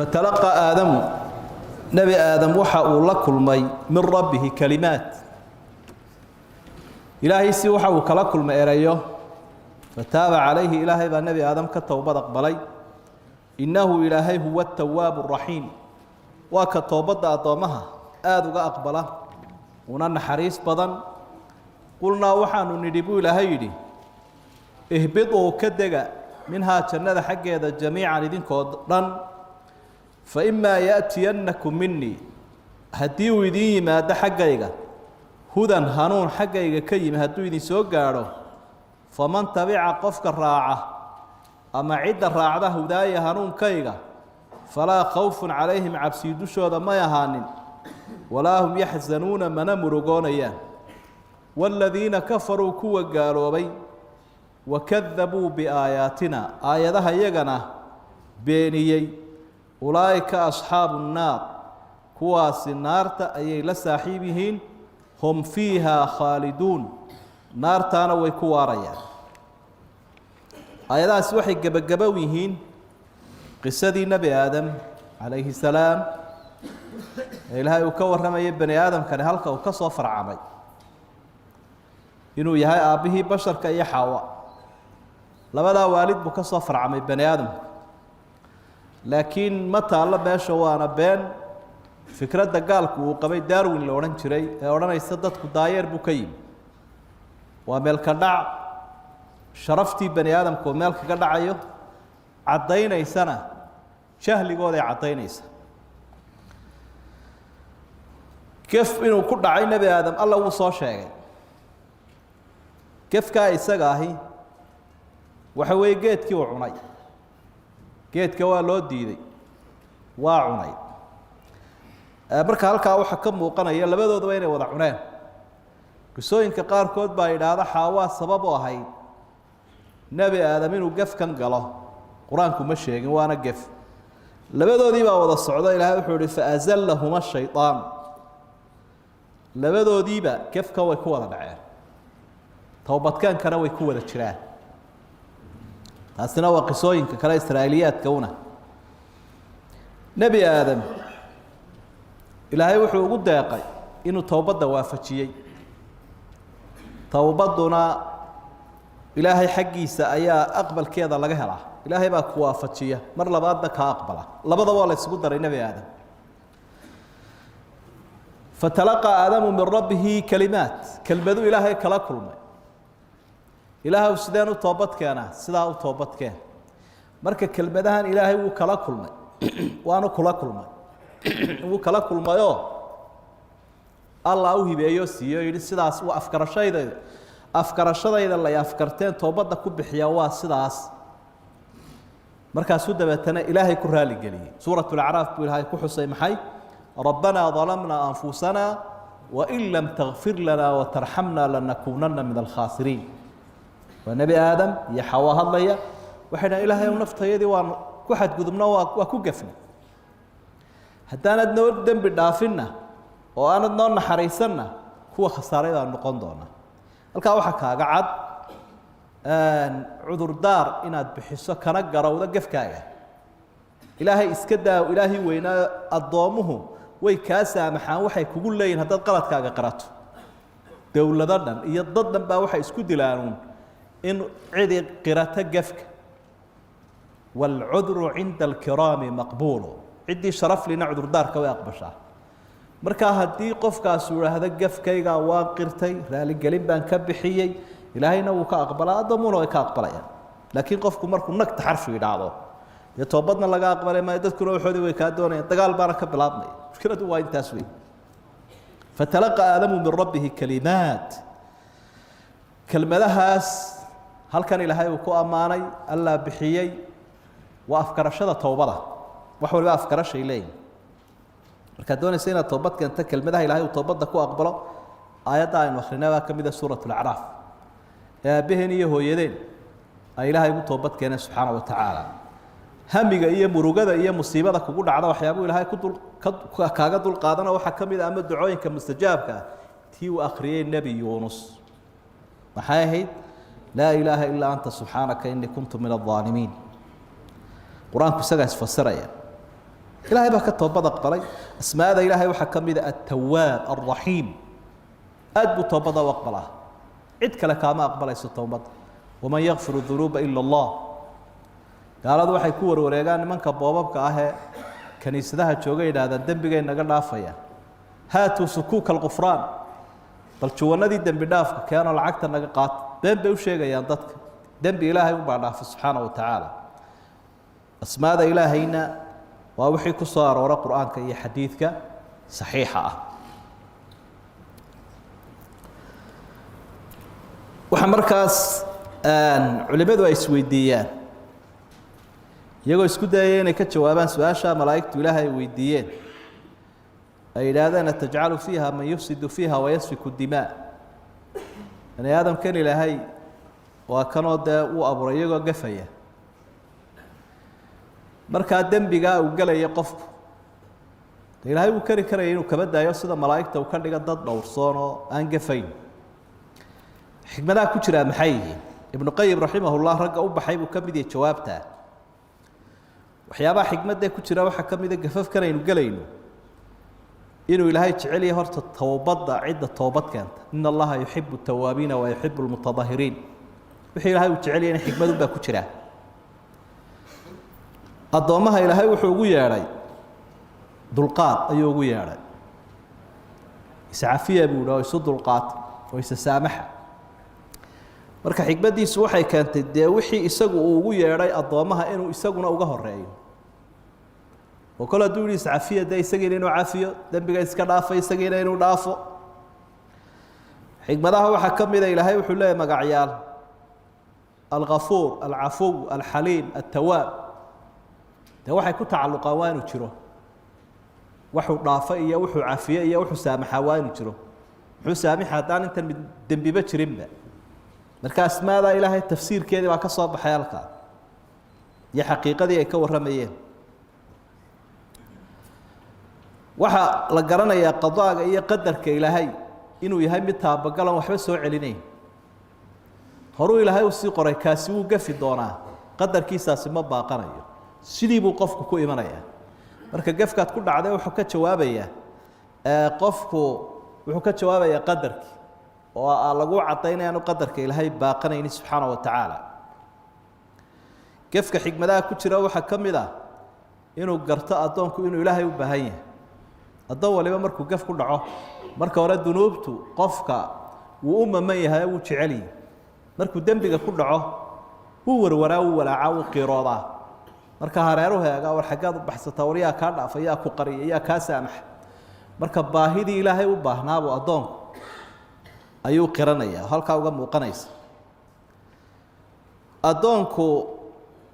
Fatalaqaa Aadamu, nebi Aadam waxa uu la kulmay, min rabbihi kalimaat, Ilaahay si waxa uu kala kulmay erayo. Fataaba calayhi, Ilaahay baa nebi Aadam ka towbad aqbalay. Innahu Ilaahay huwa atawaabu raxiim, waa ka toobadda addoommaha aada uga aqbala, una naxariis badan. Qulnaa, waxaanu nidhi, buu Ilaahay yidhi, ihbiduu, ka dega, minhaa, jannada xaggeeda, jamiican, idinkoo dhan. Fa imaa yaأtiyannakum minii, haddii uu idiin yimaado xaggayga, hudan, hanuun xaggayga ka yimi hadduu idin soo gaadho, faman tabica, qofka raaca ama cidda raacda, hudaaya, hanuunkayga, falaa khawfun calayhim, cabsii dushooda may ahaanin, walaa hum yaxzanuuna, mana murugoonayaan. Waaladiina kafaruu, kuwa gaaloobay, wakadabuu biaayaatina, aayadaha iyagana beeniyey, ulaa'ika asxaabu nnaar, kuwaasi naarta ayay la saaxiib yihiin, hum fiihaa khaaliduun, naartaana way ku waarayaan. Aayadahaasi waxay gebagabow yihiin qisadii nebi Aadam calayhi salaam ee Ilaahay uu ka warramayay bani aadamkani halka uu ka soo farcamay, inuu yahay aabbihii basharka iyo Xaawa. Labadaa waalid buu ka soo farcamay bani aadamku. Laakiin ma taallo meesha, waana been fikradda gaalku uu qabay, Darwin la odhan jiray, ee odhanaysa dadku daayeer buu ka yimi. Waa meel ka dhac sharaftii bani aadamku oo meel kaga dhacayo, caddaynaysana jahligooday caddaynaysa. Gef inuu ku dhacay nebi Aadam Alla wuu soo sheegay. Gefkaa isaga ahi waxa weeye geedkii uu cunay. Geedka waa loo diiday, waa cunay. Marka halkaa waxaa ka muuqanaya labadoodaba inay wada cuneen. Qisooyinka qaarkood baa yidhaahda Xaawaa sabab u ahayd nebi Aadam inuu gefkan galo. Qur-aanku ma sheegin, waana gef. Labadoodii baa wada socdo. Ilaahay wuxuu ihi: faazallahuma shayطaan. Labadoodiiba gefka way ku wada dhaceen, towbadkeenkana way ku wada jiraan. Taasina waa qisooyinka kale israa'iiliyaadka una. Nebi Aadam Ilaahay wuxuu ugu deeqay inuu towbadda waafajiyey. Towbadduna Ilaahay xaggiisa ayaa aqbalkeeda laga helaa. Ilaahay baa ku waafajiya, mar labaadna kaa aqbala. Labadaba waa la isugu daray nebi Aadam. Fatalaqaa Aadamu min rabbihi kalimaat, kelmadu Ilaahay kala kulmay. Ilaahw, sideen u toobad keenaa? Sidaa u toobad keen. Marka kelmadahan Ilaahay wuu kala kulmay, waanu kula kulmay, wuu kala kulmayoo Allah u hibeeyo, siiyo, yihi: sidaas waa afgarashadayda, afgarashadayda lay afgarteen toobadda ku bixiya waa sidaas. Markaasuu dabeetana Ilaahay ku raaligeliyey. Suurat Lacraaf buu Ilaahay ku xusay maxay? Rabbanaa dalamnaa anfusana wain lam takfir lana watarxamna lanakuunana min alkhaasiriin. Waa nebi Aadam iyo Xawa hadlaya. Waxay dhahan: Ilaahay ow, naftayadii waan ku xadgudubno, waa ku gefnay. Haddaanad noo dembi dhaafinna oo aanad noo naxariisanna, kuwa khasaaray baan noqon doona. Halkaa waxaa kaaga cad cudurdaar inaad bixiso, kana garowdo gefkaaga. Ilaahay iska daa, Ilaahay weynaa, addoommuhu way kaa saamaxaan waxay kugu leeyihin haddaad qaladkaaga qarato. Dowlado dhan iyo dad dhan baa waxay isku dilaanuun in cidi qirato gefka. Waalcudru cinda alkiraami maqbuulu, ciddii sharaflina cudurdaarka way aqbashaa. Markaa haddii qofkaasu idhaahdo: gefkaygaa waan qirtay, raaligelin baan ka bixiyey, Ilaahayna wuu ka aqbalaa, addoommuna way ka aqbalayaan. Laakiin qofku markuu nagta xarfi yidhaahdo, dee toobadna laga aqbalay maayo, dadkuna waxoodii way kaa doonayaan, dagaal baana ka bilaabmaya. Mushkiladu waa intaas wey. Fatalaqa Aadamu min rabbihi kalimaat. Kelmadahaas halkan Ilaahay uu ku ammaanay, Allaa bixiyey, waa afgarashada towbada. Wax waliba afgarashay leeyihin. Markaad doonaysa inaad toobad keento, kelmadaha Ilahay uu toobadda ku aqbalo aayadda aynu akrinay baa ka mid a, Suurat Alacraaf, ee aabbaheen iyo hooyadeen ay Ilaahay ugu toobad keeneen subxaana wa tacaala. Hamiga iyo murugada iyo musiibada kugu dhacda, waxyaabuu Ilaahay ku dul ka kaaga dul qaadana waxaa ka mid a, ama ducooyinka mustajaabka ah, tii uu akhriyey nebi Yuunus. Maxay ahayd? Laa ilaaha ilaa anta subxaanaka inii kuntu min aلظaalimiin. Qur-aanku isagaa isfasiraya. Ilaahay baa ka toobad aqbalay. Asmaada Ilaahay waxaa ka mida Altawaab Alraxiim. Aad buu toobada u aqbalaa, cid kale kaama aqbalayso towbadda. Waman yakfiru dunuuba ila Allah. Gaaladu waxay ku warwareegaan nimanka boobabka ah ee kaniisadaha jooga, yidhaahdaan dembigay naga dhaafayaan, haatuu sukuuka alqufraan, bal juwanadii dembi dhaafka keenoo lacagta naga qaata. Been bay u sheegayaan dadka. Dembi Ilaahay unbaa dhaafa subxaana wa tacaala. Asmaada Ilaahayna waa wixii ku soo aroora Qur-aanka iyo xadiidka saxiixa ah. Waxaa markaas culimadu ay isweydiiyaan, iyagoo isku dayaya inay ka jawaabaan su-aasha malaa'igtu Ilaahay ay weydiiyeen, ay yidhaahdeen atajcalu fiiha man yufsidu fiiha wayasfiku dimaa. Bani aadamkan Ilaahay waa kanoo dee uu abuuray iyagoo gafaya. Markaa dembigaa uu gelaya qofku, de Ilaahay wuu kari karaya inuu kaba daayo, sida malaa'igta uu ka dhiga dad dhowrsoon oo aan gafayn. Xikmadaha ku jiraa maxay yihiin? Ibnu Qayim raximahullah ragga u baxay buu ka mid yahay jawaabtaa. Waxyaabaha xikmadee ku jira waxaa ka mida gafafkan aynu gelayno inuu Ilaahay jecel yahay horta towbadda cidda toobad keenta. In Allaha yuxibu tawaabiina wa yuxibu lmutadahiriin. Wixii Ilaahay uu jecel yahay in xikmadun baa ku jira. Addoommaha Ilaahay wuxuu ugu yeedhay dulqaad ayuu ugu yeedhay. Iscafiya buu yidhi, oo isu dulqaata oo isa saamaxa. Marka xikmaddiisu waxay keentay dee wixii isagu uu ugu yeedhay addoommaha inuu isaguna uga horeeyo, oo kol hadduu yihi iscafiya, dee isagiina inuu cafiyo, dembiga iska dhaafay isagiina inuu dhaafo. Xikmadaha waxaa ka mida Ilaahay wuxuu leeyahy magacyaal: Algafuur, Alcafuw, Alxaliim, Altawaab. Dee waxay ku tacalluqaan waa inuu jiro waxuu dhaafo iyo wuxuu cafiye iyo wuxuu saamaxaa waa inuu jiro. Muxuu saamixa haddaan intan mid dembiba jirinba? Marka asmaada Ilaahay tafsiirkeedii baa ka soo baxay halkaa iyo xaqiiqadii ay ka warramayeen. Waxaa la garanayaa qadaaga iyo qadarka Ilaahay inuu yahay mid taabagalan, waxba soo celinayn. Horuu Ilaahay uu sii qoray kaasi wuu gafi doonaa, qadarkiisaasi ma baaqanayo, sidii buu qofku ku imanayaa. Marka gefkaad ku dhacday wuxuu ka jawaabayaa qofku, wuxuu ka jawaabayaa qadarkii oo lagu caddaynaya anu qadarka Ilaahay baaqanayni subxaana wa tacaala. Gefka xikmadaha ku jira waxaa ka mid ah inuu garto addoonku inuu Ilaahay u baahan yahay. Addoon waliba markuu gef ku dhaco, marka hore dunuubtu qofka wuu u maman yahay, wuu jecel yahay. Markuu dembiga ku dhaco wuu warwaraa, wuu walaacaa, wuu qiiroodaa. Marka hareeruhu eegaa, war xaggaad u baxsataa, war yaa kaa dhaafa, yaa ku qariya, yaa kaa saamaxa? Marka baahidii Ilaahay u baahnaabuu addoonku ayuu qiranayaa, halkaa uga muuqanaysa. Addoonku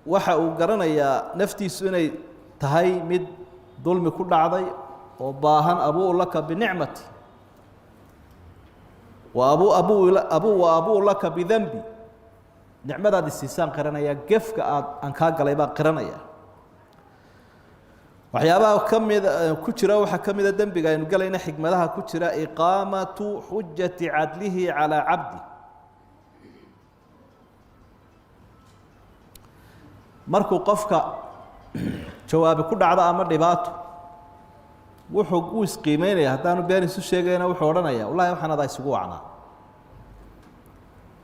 waxa uu garanayaa naftiisu inay tahay mid dulmi ku dhacday oo baahan. Abuu laka binicmati wa abu abu abu wa abuu laka bidanbi. Nicmadaad isiisaan qiranaya, gefka aad aan kaa galay baan qiranaya. Waxyaabaha ka mida ku jira waxaa ka mida dembiga aynu galayna xikmadaha ku jira iqaamatu xujati cadlihi calaa cabdi. Markuu qofka jawaabi ku dhacdo ama dhibaato, wuxuu u isqiimeynaya, haddaanu been isu sheegayna, wuxuu odhanaya wallahi waxaan adaa isugu wacnaa.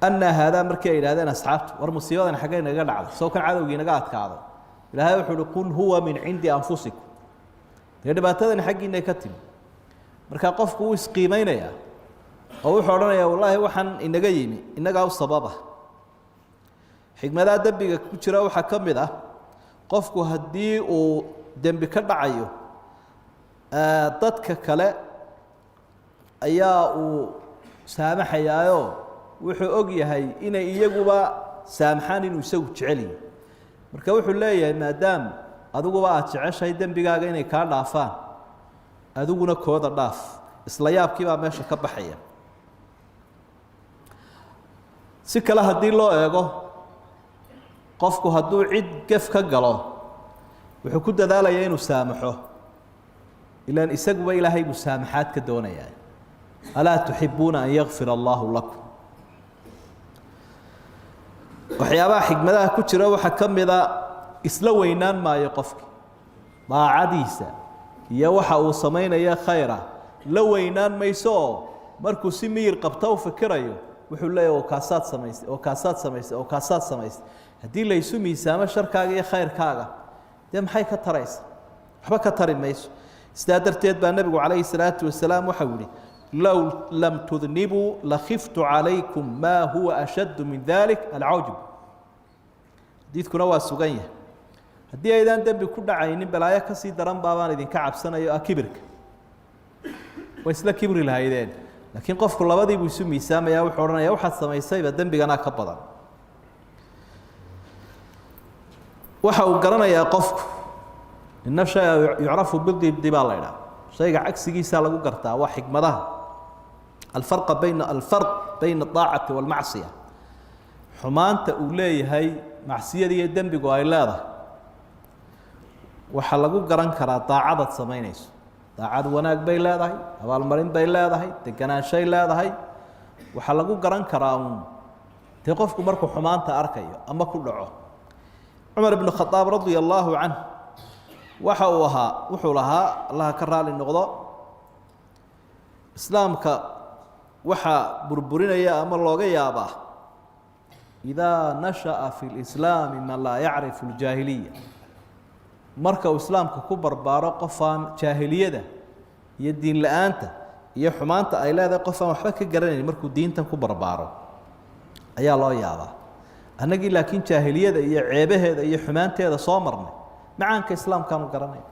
Anna haadaa markii ay yidhahdeen asxaabtu, war musiibadan xaggay naga dhacday, sow kan cadowgii naga adkaaday? Ilaahay wuxuu uhi qul huwa min cindi anfusikum. Dee dhibaatadani xaggiinay ka timi. Marka qofku wuu isqiimeynayaa oo wuxuu odhanayaa wallaahi waxaan inaga yimi innagaa u sababa. Xikmadaha dembiga ku jira waxaa ka mid ah qofku haddii uu dembi ka dhacayo, dadka kale ayaa uu saamaxayaayo, wuxuu og yahay inay iyaguba saamaxaan inuu isagu jecel yahay. Marka wuxuu leeyahay maadaam adiguba aada jeceshahay dembigaaga inay kaa dhaafaan, adiguna kooda dhaaf. Isla yaabkii baa meesha ka baxaya. Si kale haddii loo eego, qofku hadduu cid gef ka galo wuxuu ku dadaalayaa inuu saamaxo, ilaan isaguba Ilaahay buu saamaxaad ka doonayaa. Alaa tuxibuuna an yakfir allaahu lakum. Waxyaabaha xikmadaha ku jira waxaa ka mida isla weynaan maayo qofki. Daacadiisa iyo waxa uu samaynaya khayra la weynaan mayso oo markuu si miyir qabta u fikirayo wuxuu leeyahy oo kaasaad samaysay, oo kaasaad samaysay, oo kaasaad samaysay. Haddii laysu miisaamo sharkaaga iyo khayrkaaga, dee maxay ka taraysa? Waxba ka tari mayso. Sidaa darteed baa nebigu calayhi salaatu wasalaam waxau yihi: low lam tudnibuu lakhiftu calaykum maa huwa ashaddu min dalik alcawjub. Xadiidkuna waa sugan yahay. Haddii aydaan dembi ku dhacaynin, balaayo ka sii daran baabaan idinka cabsanayo, ah kibirka. Way isla kibri lahaydeen, laakiin qofku labadiibuu isu miisaamaya, wuxuu odhanaya waxaad samaysayba dembiganaa ka badan. Waxa uu garanayaa qofku ina shaya yucrafu bidibdi baa la idhaha, shayga cagsigiisaa lagu gartaa, waa xikmadaha. Alfarqa bayna alfarq bayna aaacati waalmacsiya, xumaanta uu leeyahay macsiyada iyo dembigu ay leedahay waxaa lagu garan karaa daacadaad samaynayso. Daacad wanaag bay leedahay, abaalmarin bay leedahay, deganaanshay leedahay. Waxaa lagu garan karaa uun dee qofku markuu xumaanta arkayo ama ku dhaco. Cumar ibnu Khadaab radia allaahu canh waxa uu ahaa, wuxuu lahaa, Allaha ka raali noqdo, islaamka waxaa burburinaya ama looga yaabaa idaa nasha'a fi lislaami man laa yacrifu ljaahiliya, marka uu islaamka ku barbaaro qofaan jaahiliyada iyo diin la-aanta iyo xumaanta ay leedahay qofaan waxba ka garanayn, markuu diintan ku barbaaro ayaa loo yaabaa. Annagii laakiin jaahiliyada iyo ceebaheeda iyo xumaanteeda soo marnay, macaanka islaamkaanu garanay.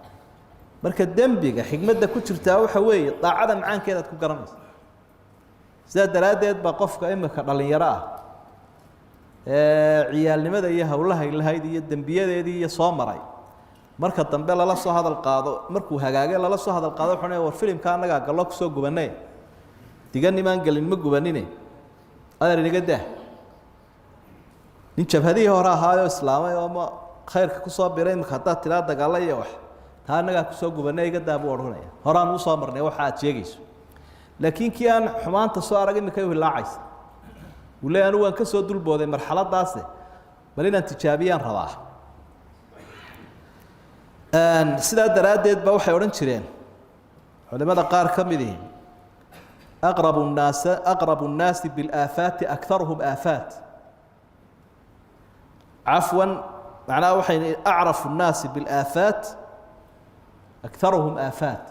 Marka dembiga xikmadda ku jirtaa waxa weeye daacada macaankeedaad ku garanaysa. Sidaa daraaddeed baa qofka imika dhallinyaro ah ee ciyaalnimada iyo howlahay lahayd iyo dembiyadeedii iyo soo maray, marka dambe lala soo hadal qaado, markuu hagaage lala soo hadal qaado, wuxuu leeyahay war filimka annagaa gallo kusoo gubanay, diganimaan gelin ma gubanine, adeer inaga dah. Nin jabhadihii hore ahaayoo islaamay oo ma khayrka kusoo biray, imika haddaad tiraa dagaalla iyo wax taa annagaa kusoo gubanay iga daa buu odhanaya, horaan usoo marnay waxa aad sheegayso. Laakiin kii aan xumaanta soo arag imika u hilaacaysa, uu leeyahy anigu waan ka soo dulbooday marxaladaase, bal inaan tijaabiyaan rabaa. Sidaa daraaddeed ba waxay odhan jireen culimada qaar ka mid ihi: aqrabu nnaas, aqrabu nnaasi bilaafaati akharuhum aafaat. Cafwan, macnaha waxay acrafu nnaasi bilaafaat akharuhum aafaat.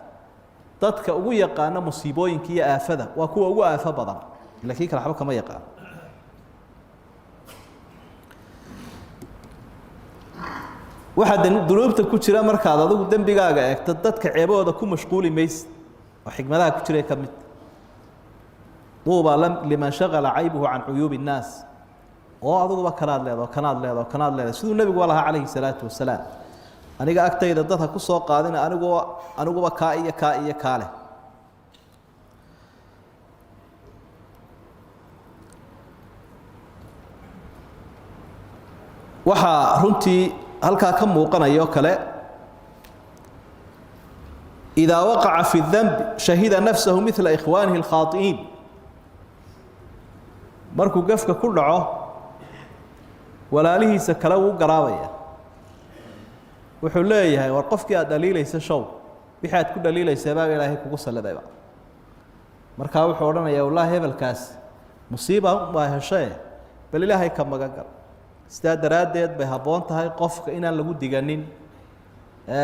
Dadka ugu yaqaana musiibooyinka iyo aafada waa kuwa ugu aafo badan, ila kii kale waxba kama yaqaano. Waxaa dunuubta ku jira markaad adigu dembigaaga eegto, dadka ceebahooda ku mashquuli maysid, oo xikmadaha ku jiray ka mid. Duuba liman shaqala caybuhu can cuyuubi innaas, oo adiguba kanaad leedo, kanaad leedo, kanaad leedahay, siduu nebigu lahaa calayhi salaatu wasalaam: aniga agtayda dad ha ku soo qaadina anigoo aniguba kaa iyo kaa iyo kaa leh. Waxaa runtii halkaa ka muuqanayoo kale, idaa waqaca fi danbi shahida nafsahu midla ikhwaanihi alkhaai'iin. Markuu gafka ku dhaco walaalihiisa kale wuu garaabaya, wuxuu leeyahay war qofkii aad dhaliilaysa show, wixii aad ku dhaliilaysa baa ilaahay kugu salidayba. Markaa wuxuu odhanayaa wallaahi hebelkaas musiiba baa heshee, bal ilaahay ka magan gal. Sidaa daraaddeed bay habboon tahay qofka inaan lagu diganin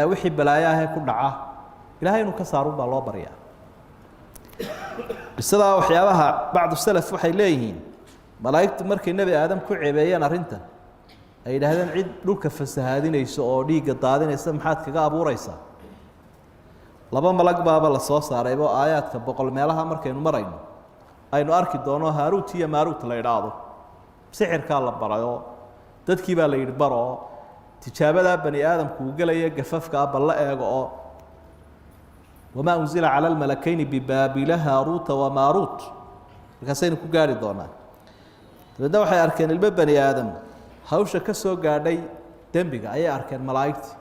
wixii balaayo ahee ku dhaca, ilaahay inuu ka saarun baa loo baryaa. Qisadaa waxyaabaha bacdu salaf waxay leeyihiin, malaa'igtu markay nebi Aadam ku ceebeeyeen arrintan, ay yidhaahdeen cid dhulka fasahaadinaysa oo dhiigga daadinaysa maxaad kaga abuuraysaa, laba malag baaba la soo saaraybo. Aayaadka 100 meelaha markaynu marayno aynu arki doono Haaruut iyo Maaruut la idhaahdo, sixirkaa la barayoo dadkii baa la yidhi baroo tijaabadaa bani aadamku uu gelaya gafafkaa bal la eego, oo wamaa unzila cala almalakayni bibaabila Haaruuta wamaaruut, markaasaynu ku gaari doonaa. Dabeedna waxay arkeen ilmo bani aadam hawsha ka soo gaadhay dembiga ayay arkeen malaa'igtii.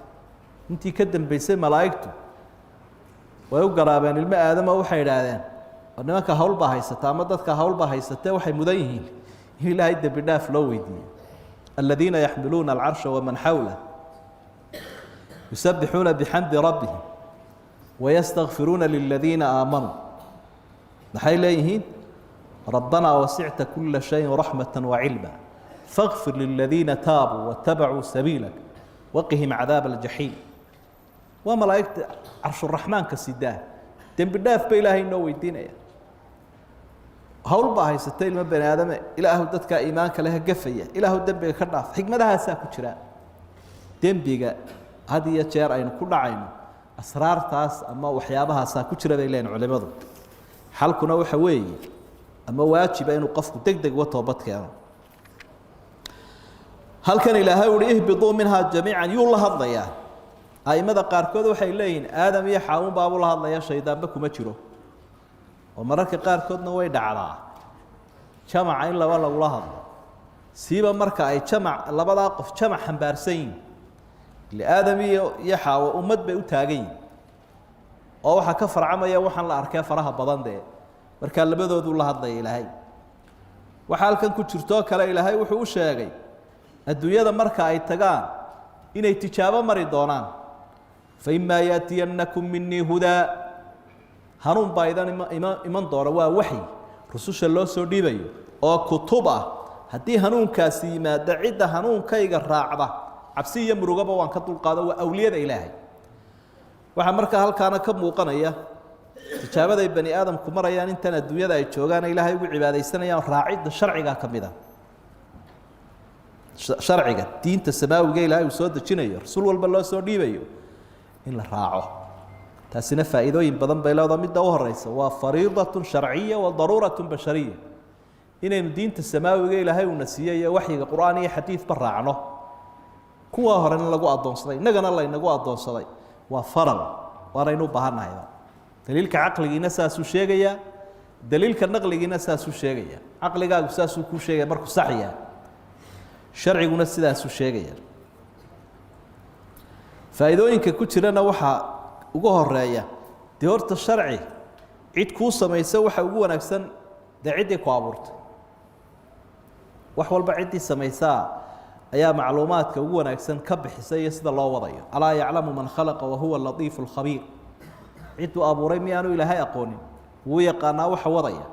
Intii ka dambeysay malaa'igtu way u garaabeen ilmo aadamo, waxay idhaahdeen war nimanka hawl baa haysata ama dadka hawl baa haysatee, waxay mudan yihiin in ilaahay dembi dhaaf loo weydiiyo. Aladiina yaxmiluuna alcarsha waman xawlah Yusabbixuuna bixamdi rabbihim wayastakfiruuna liladiina aamanuu. Maxay leeyihiin? Rabbanaa wasicta kula shayin raxmata wacilma fاغfir liladiina taabuu watabacuu sabiilak waqihim cadaab aljaxiim. Waa malaa'igta carshuraxmaanka sidaa dembi dhaaf ba Ilaahay inoo weydiinaya. Hawl baa haysata ilmo bani aadame. Ilaahu dadkaa iimaanka lehe gafaya, Ilaahu dembiga ka dhaaf. Xikmadahaasaa ku jira dembiga had iyo jeer aynu ku dhacayno, asraartaas ama waxyaabahaasaa ku jira, bay leeyihin culimadu. Xalkuna waxa weeye ama waajiba inuu qofku deg deg uga toobad keeno. Halkan Ilaahay uhi ihbiطuu minhaa jamiican, yuu la hadlayaa? Aimada qaarkood waxay leeyihiin Aadam iyo Xaawun baabuu la hadlaya, shaydaanba kuma jiro. Oo mararka qaarkoodna way dhacdaa jamaca in laba lagula hadlo, siiba marka ay jamac labadaa qof jamac xambaarsan yihin. Ile Aadam iyo Xaawo ummad bay u taagan yihin, oo waxaa ka farcamaya waxaan la arkee faraha badan dee. Markaa labadooduu la hadlaya Ilaahay. Waxaa halkan ku jirtoo kale, Ilaahay wuxuu u sheegay adduunyada marka ay tagaan inay tijaabo mari doonaan. Faimaa yaatiyannakum minii hudaa, hanuun baa idan iman doona. Waa waxyi rususha loo soo dhiibayo oo kutub ah. Haddii hanuunkaasi yimaado, cidda hanuunkayga raacda cabsi iyo murugaba waan ka dulqaado. Waa awliyada Ilaahay. Waxaa markaa halkaana ka muuqanaya tijaabaday bani aadamku marayaan intan adduunyada ay joogaan, Ilaahay ugu cibaadaysanayaan. Raacidda sharcigaa ka mid a, sharciga diinta samaawiga Ilaahay uu soo dejinayo, rasuul walba loo soo dhiibayo in la raaco. Taasina faa'iidooyin badan bay leedaha. Midda u horeysa waa fariidatun sharciya wa daruuratun bashariya, inaynu diinta samaawiga Ilaahay uuna siiyey iyo waxyiga Qur'aan iyo xadiidba raacno. Kuwa horena lagu addoonsaday, innagana laynagu addoonsaday. Waa faral, waanaynu u baahannahayba. Daliilka caqligiina saasuu sheegayaa, daliilka naqligiina saasuu sheegaya. Caqligaagu saasuu kuu sheegaya markuu sax yahay, sharciguna sidaasuu sheegaya. Faa'iidooyinka ku jirana waxaa ugu horeeya, dee horta sharci cid kuu samaysa waxa ugu wanaagsan dee ciddii ku abuurtay. Wax walba ciddii samaysaa ayaa macluumaadka ugu wanaagsan ka bixisa iyo sida loo wadayo. Alaa yaclamu man khalaqa wahuwa latiifu lkhabiir. Cidduu abuuray miyaanu Ilaahay aqoonin? Wuu yaqaanaa waxa wadaya.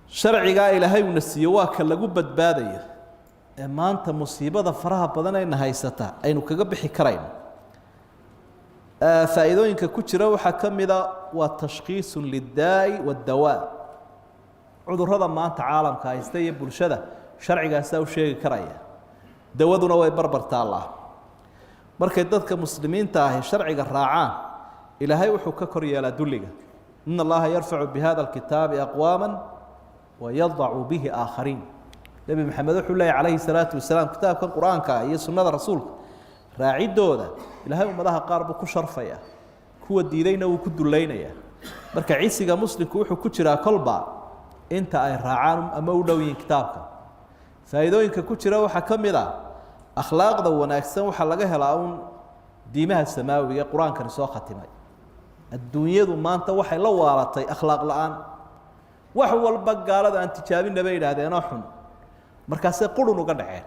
Sharcigaa Ilaahay uuna siiyo waa ka lagu badbaadayo ee maanta musiibada faraha badan ayna haysata aynu kaga bixi karayno. Faa'iidooyinka ku jira waxaa ka mida waa tashkhiisu lidaa'i waddawaa. Cudurrada maanta caalamka haysta iyo bulshada sharcigaasaa u sheegi karaya, dawaduna way barbar taallaa. Markay dadka muslimiinta ahi sharciga raacaan, Ilaahay wuxuu ka kor yeelaa dulliga. In Allaha yarfacu bihada alkitaabi aqwaama wayadacu bihi aakhariin. Nebi Maxamed wuxuu leeyay calayhi salaatu wasalaam, kitaabkan Qur-aanka ah iyo sunnada rasuulka raaciddooda Ilaahay ummadaha qaar buu ku sharfaya, kuwa diidayna wuu ku dullaynaya. Marka cisiga muslimku wuxuu ku jiraa kolba inta ay raacaan ama u dhow yihiin kitaabka. Faa'iidooyinka ku jira waxaa ka mid a akhlaaqda wanaagsan waxaa laga helaa uun diimaha samaawiga ee Qur-aankani soo khatimay. Adduunyadu maanta waxay la waalatay akhlaaq la-aan. Wax walba gaalada aan tijaabina bay yidhaahdeenoo xun, markaasay qurun uga dhaceen.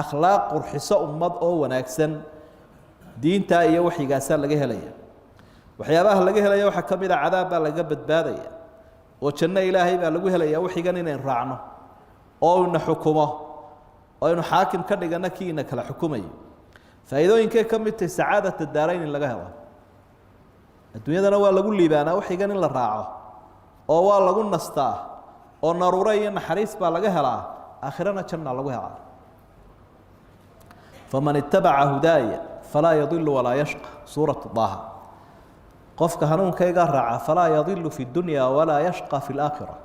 Akhlaaq qurxiso ummad oo wanaagsan diintaa iyo waxyigaasaa laga helaya. Waxyaabaha laga helaya waxaa ka mid a cadaab baa laga badbaadaya oo janno Ilaahay baa lagu helaya. Waxigan inaynu raacno oo ina xukumo oo aynu xaakim ka dhigano kii ina kala xukumayo. Faa'iidooyinkay ka mid tahay sacaadata daarayn in laga helo. Adduunyadana waa lagu liibaanaa waxigan in la raaco, oo waa lagu nastaa, oo naruuro iyo naxariis baa laga helaa. Aakhirana janna lagu helaa. Faman itabaca hudaaya falaa yadilu walaa yashqa, suuratu Daaha. Qofka hanuunkaygaa raaca falaa yadilu fi dunya walaa yashqa fi laakhira.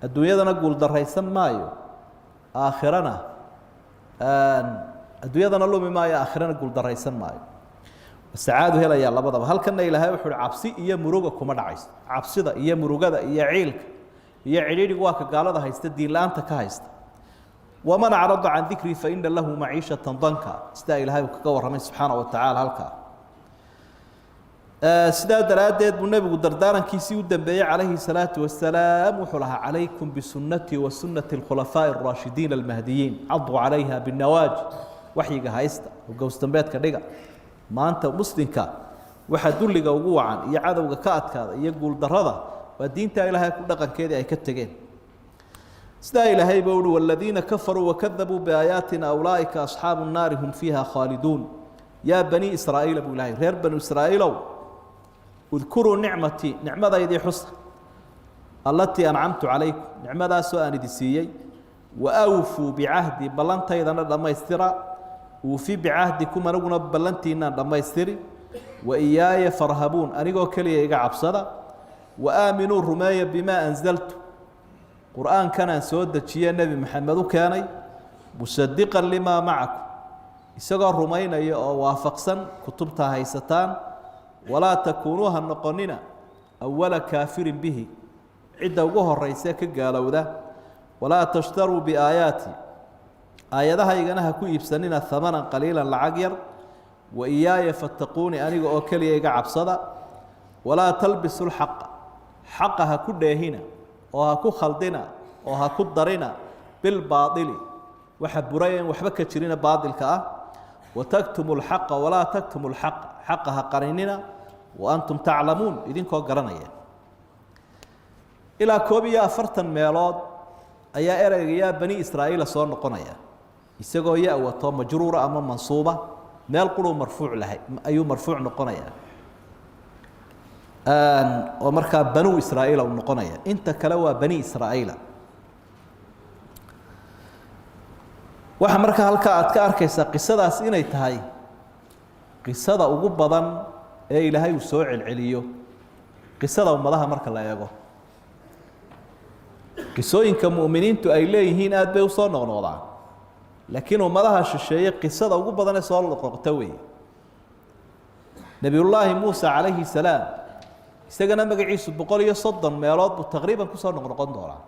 Adduunyadana guuldaraysan maayo, aakhirana adduunyadana lumi maayo, aakhirana guuldaraysan maayo. Sacaadu helayaa labadaba. Halkana Ilaahay wuxu uhi cabsi iyo muruga kuma dhacayso. Cabsida iyo murugada iyo ciilka iyo cidhiidhigu waa ka gaalada haysta, diin la-aanta ka haysta. Waman acrada can dikrii faina lahu maciishata danka, sidaa Ilaahay uu kaga warramay subxaana wa tacaala halkaa. Sidaa daraaddeed buu nebigu dardaarankiisii u dambeeyey calayhi salaatu wasalaam wuxuu lahaa: calaykum bisunnatii wa sunnati alkhulafaa'i alraashidiin almahdiyiin, caduu calayha binnawaajid. Waxyiga haysta oo gowsdambeedka dhiga. Maanta muslimka waxaa dulliga ugu wacan iyo cadowga ka adkaada iyo guuldarrada waa diinta ilaahay ku dhaqankeedii ay ka tegeen. Sidaa ilaahay buu uhi: والذiina kafaruu wakadabuu biaayaatina ulaaئika asxaabu الnaari hum fiiha khaaliduun. Yaa bani Israa'iila, buu ilahay, reer banu Israa'iilow, اذkuruu nicmatii, nicmadaydii xusa, التي أنcamtu calaykum, nicmadaasoo aan idi siiyey, وأwfuu bicahdii, ballantaydana dhammaystira, uufi bicahdikum, aniguna ballantiinaan dhammaystiri, وإiyaaya فarhabuun, anigoo keliya iga cabsada, وآaminuu, rumeeya, بmaa أnزaltu, qur-aankanaan soo dejiye Nebi Maxamed u keenay, مصدقا لmaa macakum, isagoo rumaynaya oo waafaqsan kutubta haysataan, وlaa takuunuu, ha noqonina, أwala kaafirin bihi, cidda ugu horaysa ka gaalowda, وlaa تshtaruu biaayaatii, aayadahaygana ha ku iibsanina, ثamana qaliila, lacag yar, وإiyaaya fattaquuni, aniga oo keliya iga cabsada, وlaa talbisu lxaqa, xaqa ha ku dheehina oo ha ku khaldina oo ha ku darina, bilbaaili, waxa buray en waxba ka jirina baailka ah, وtaktumu lxaqa, وlaa taktumu lxaqa, xaqa ha qarinina, وantum taclamuun, idinkoo garanaya. Ilaa 41 meelood ayaa ereyga yaa bani Israa'iila soo noqonaya, isagoo ya wato majruura ama mansuuba. Meel quruu marfuuc lahay ayuu marfuuc noqonaya, oo markaa banuu Israa'iila uu noqonaya. Inta kale waa bani Israa'iila. Waxa markaa halkaa aad ka arkaysaa qisadaas inay tahay qisada ugu badan ee Ilaahay uu soo celceliyo qisada ummadaha marka la eego. Qisooyinka mu'miniintu ay leeyihiin aad bay usoo noqnoqdaan, laakiin ummadaha shisheeye qisada ugu badan ee soo noqnoqta weeye. Nebiyullaahi Muuse calayhi salaam, isagana magaciisu 130 meelood buu taqriiban kusoo noqnoqon doonaa.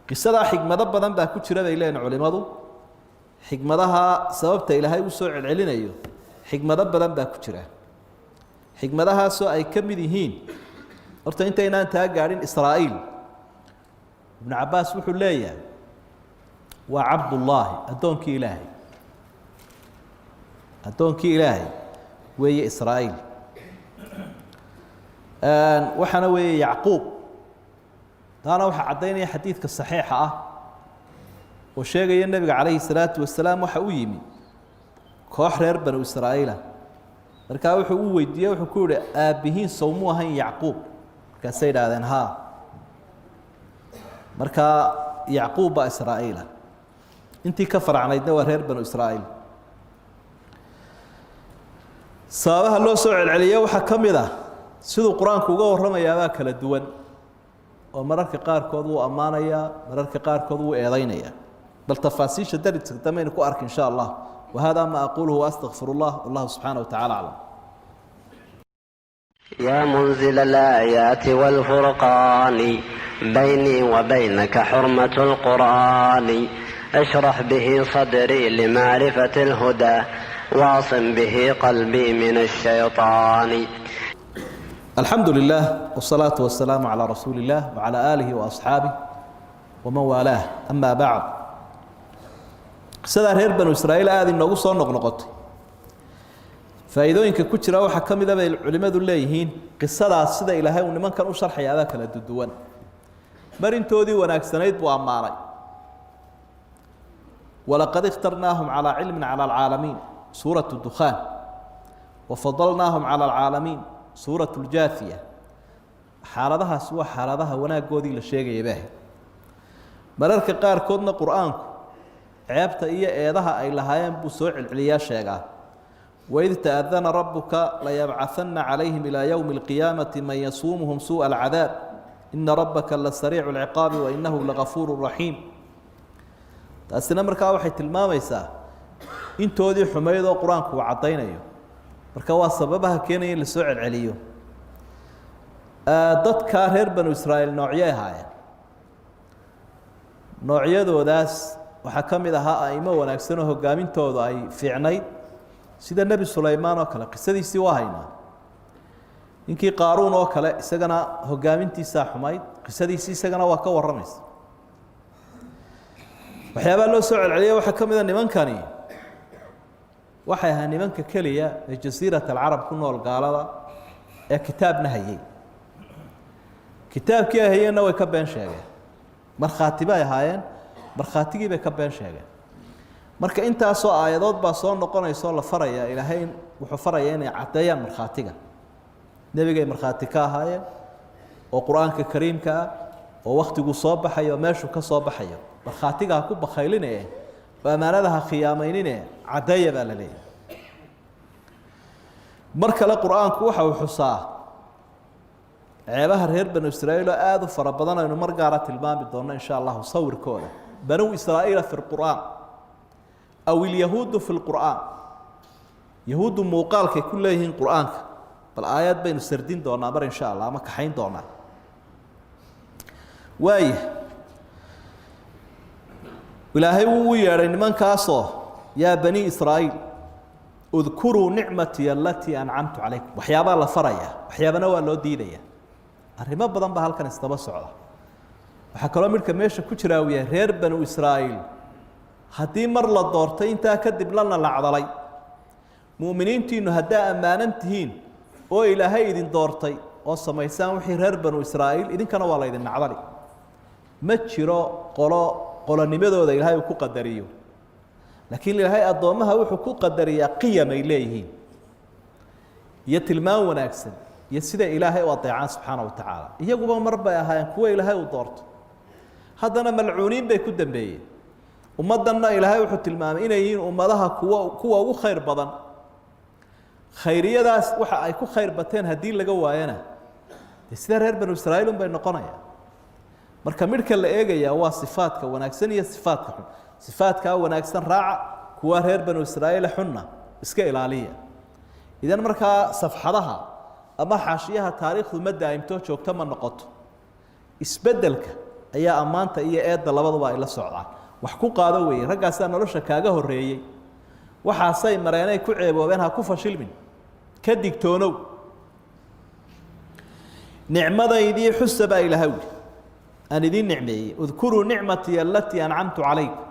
Qisadaa xikmado badan baa ku jira, bay leeyihin culimadu. Xikmadaha sababta Ilaahay u soo celcelinayo, xikmado badan baa ku jira, xikmadahaasoo ay ka mid yihiin, horta intaynaan taa gaadhin, Israa'iil, Ibnu Cabbaas wuxuu leeyahay waa cabdullaahi, addoonkii Ilaahay, addoonkii Ilaahay weeye Israa'iil. Waxaana weeye Yacquub. Taana waxaa caddaynaya xadiidka saxiixa ah oo sheegaya nebiga calayhi salaatu wasalaam waxa u yimi koox reer banu Israa'iila. Markaa wuxuu u weydiiyey, wuxuu ku yihi: "Aabbihiin sawmuu ahayn Yacquub?" Markaasay idhaahdeen: "Haa." Markaa Yacquub baa Israa'iila, intii ka faracnaydna waa reer banu Israa'iil. Sababaha loo soo celceliye waxaa ka mid ah siduu qur-aanku uga warramayaabaa kala duwan, oo mararka qaarkood wuu ammaanayaa, mararka qaarkood wuu eedaynayaa. Bal tafaasiisha dariska dambaynu ku arki, in sha Allah. Wa hada ma aquluhu وastaqfir اllah, wallahu subxaanaه wa tacala aclam. يا منزل الآيات والفرقان، بيني وبينك حرمة القرآن. اشرح به صدري لمعرفة الهدى، واعصم به قلبي من الشيطان. الحمد لله والصلاة والسلام على رسول الله وعلى آله وأصحابه ومن والاه، أما بعد. Qisadaa reer banu Israa'iil aada inoogu soo noqnoqotay, faa'iidooyinka ku jira waxaa ka mida, bay culimmadu leeyihiin, qisadaas sida Ilaahay uu nimankan u sharxayaabaa kala duduwan. Marintoodii wanaagsanayd buu ammaanay: ولqad اkhtarnaahum calىa cilmi calى اlcaalamiin, suuraة dukhaan, وfadalnaahum calى اlcaalamiin, suuraة اljaathiya. Xaaladahaas waa xaaladaha wanaaggoodii la sheegaya baah. Mararka qaarkoodna qur-aanku ceebta iyo eedaha ay lahaayeen buu soo celceliyaa, sheegaa: وإid تأdana rabuka layabcaثana calayhim ilى ywmi الqiyaamaةi man yasuumuhum suuءa الcadaab, ina rabaka lasariicu اlciqaabi wainahu lagafuur raxiim. Taasina markaa waxay tilmaamaysaa intoodii xumayd oo qur-aanku uu caddaynayo. Marka waa sababaha keenaya in lasoo celceliyo. Dadka reer banu Israa'iil noocyay ahaayeen. Noocyadoodaas waxaa ka mid ahaa aimo wanaagsan oo hogaamintoodu ay fiicnayd, sida Nebi Sulaymaan oo kale, qisadiisii waa haynaa. Ninkii Qaaruun oo kale, isagana hogaamintiisaa xumayd, qisadiisii isagana waa ka warramaysa. Waxyaabaa loo soo celceliya waxaa ka mid a nimankani Waxay ahaa nimanka keliya ee jasiirat alcarab ku nool gaalada ee kitaabna hayay. Kitaabkii ay hayeenna way ka been sheegeen. Markhaati bay ahaayeen, markhaatigii bay ka been sheegeen. Marka intaasoo aayadood baa soo noqonaysaoo la faraya, Ilaahay wuxuu faraya inay caddeeyaan markhaatiga. Nebigay markhaati ka ahaayeen oo Qur-aanka kariimka ah oo wakhtiguu soo baxayo oo meeshuu ka soo baxayo. Markhaatiga ha ku bakhayline oo ammaanada ha khiyaamaynine, caddeeya baa la leeyahay. Mar kale Qur-aanku waxa uu xusaa ceebaha reer Banu Israa'iil oo aada u fara badan, aynu mar gaara tilmaami doonno insha allahu sawirkooda. Banuu Israa'iila fi lqur'aan aw ilyahuudu fi lqur'aan, yahuuddu muuqaalkay ku leeyihiin Qur-aanka, bal aayad baynu sardin doonaa mar insha allah ama kaxayn doonaa. Waaya, Ilaahay wuu u yeedhay nimankaasoo: yaa bani Israa'iil udkuruu nicmatii alatii ancamtu calaykum. Waxyaabaa la farayaa, waxyaabana waa loo diidaya. Arrimo badan baa halkan isdaba socda. Waxaa kaloo midhka meesha ku jiraa uu yahay reer Banu Israa'iil haddii mar la doortay, intaa kadib lana lacdalay. Mu'miniintiinnu haddaa ammaanan tihiin oo Ilaahay idin doortay oo samaysaan wixii reer Banu Israa'iil, idinkana waa la ydin nacdali. Ma jiro qolo qolonimadooda Ilaahay uu ku qadariyo, laakiin Ilaahay addoommaha wuxuu ku qadariyaa qiyam ay leeyihiin iyo tilmaan wanaagsan iyo sida Ilaahay u adeecaan subxaana wa tacaala. Iyaguba mar bay ahaayeen kuwa Ilaahay uu doorto, haddana malcuuniin bay ku dambeeyeen. Ummaddanna Ilaahay wuxuu tilmaamay inay yihiin ummadaha kuwa ugu khayr badan. Khayriyadaas waxa ay ku khayr bateen haddii laga waayana, dee sida reer Banu Israa'iil un bay noqonayaan. Marka midhka la eegayaa waa sifaadka wanaagsan iyo sifaadka xun. Sifaadkaa wanaagsan raaca, kuwa reer Banu Israa'iila xunna iska ilaaliya. Idan markaa safxadaha ama xaashiyaha taariikhdu ma daa'imto, joogto ma noqoto. Isbeddelka ayaa ammaanta iyo eedda labaduba ay la socdaan. Wax ku qaado weeye, raggaasaa nolosha kaaga horreeyey, waxaasay mareenay ku ceeboobeen, ha ku fashilmin, ka digtoonow. Nicmadaydii xusa baa Ilaahay wuli aan idiin nicmeeyey. Udkuruu nicmatii alatii ancamtu calaykum.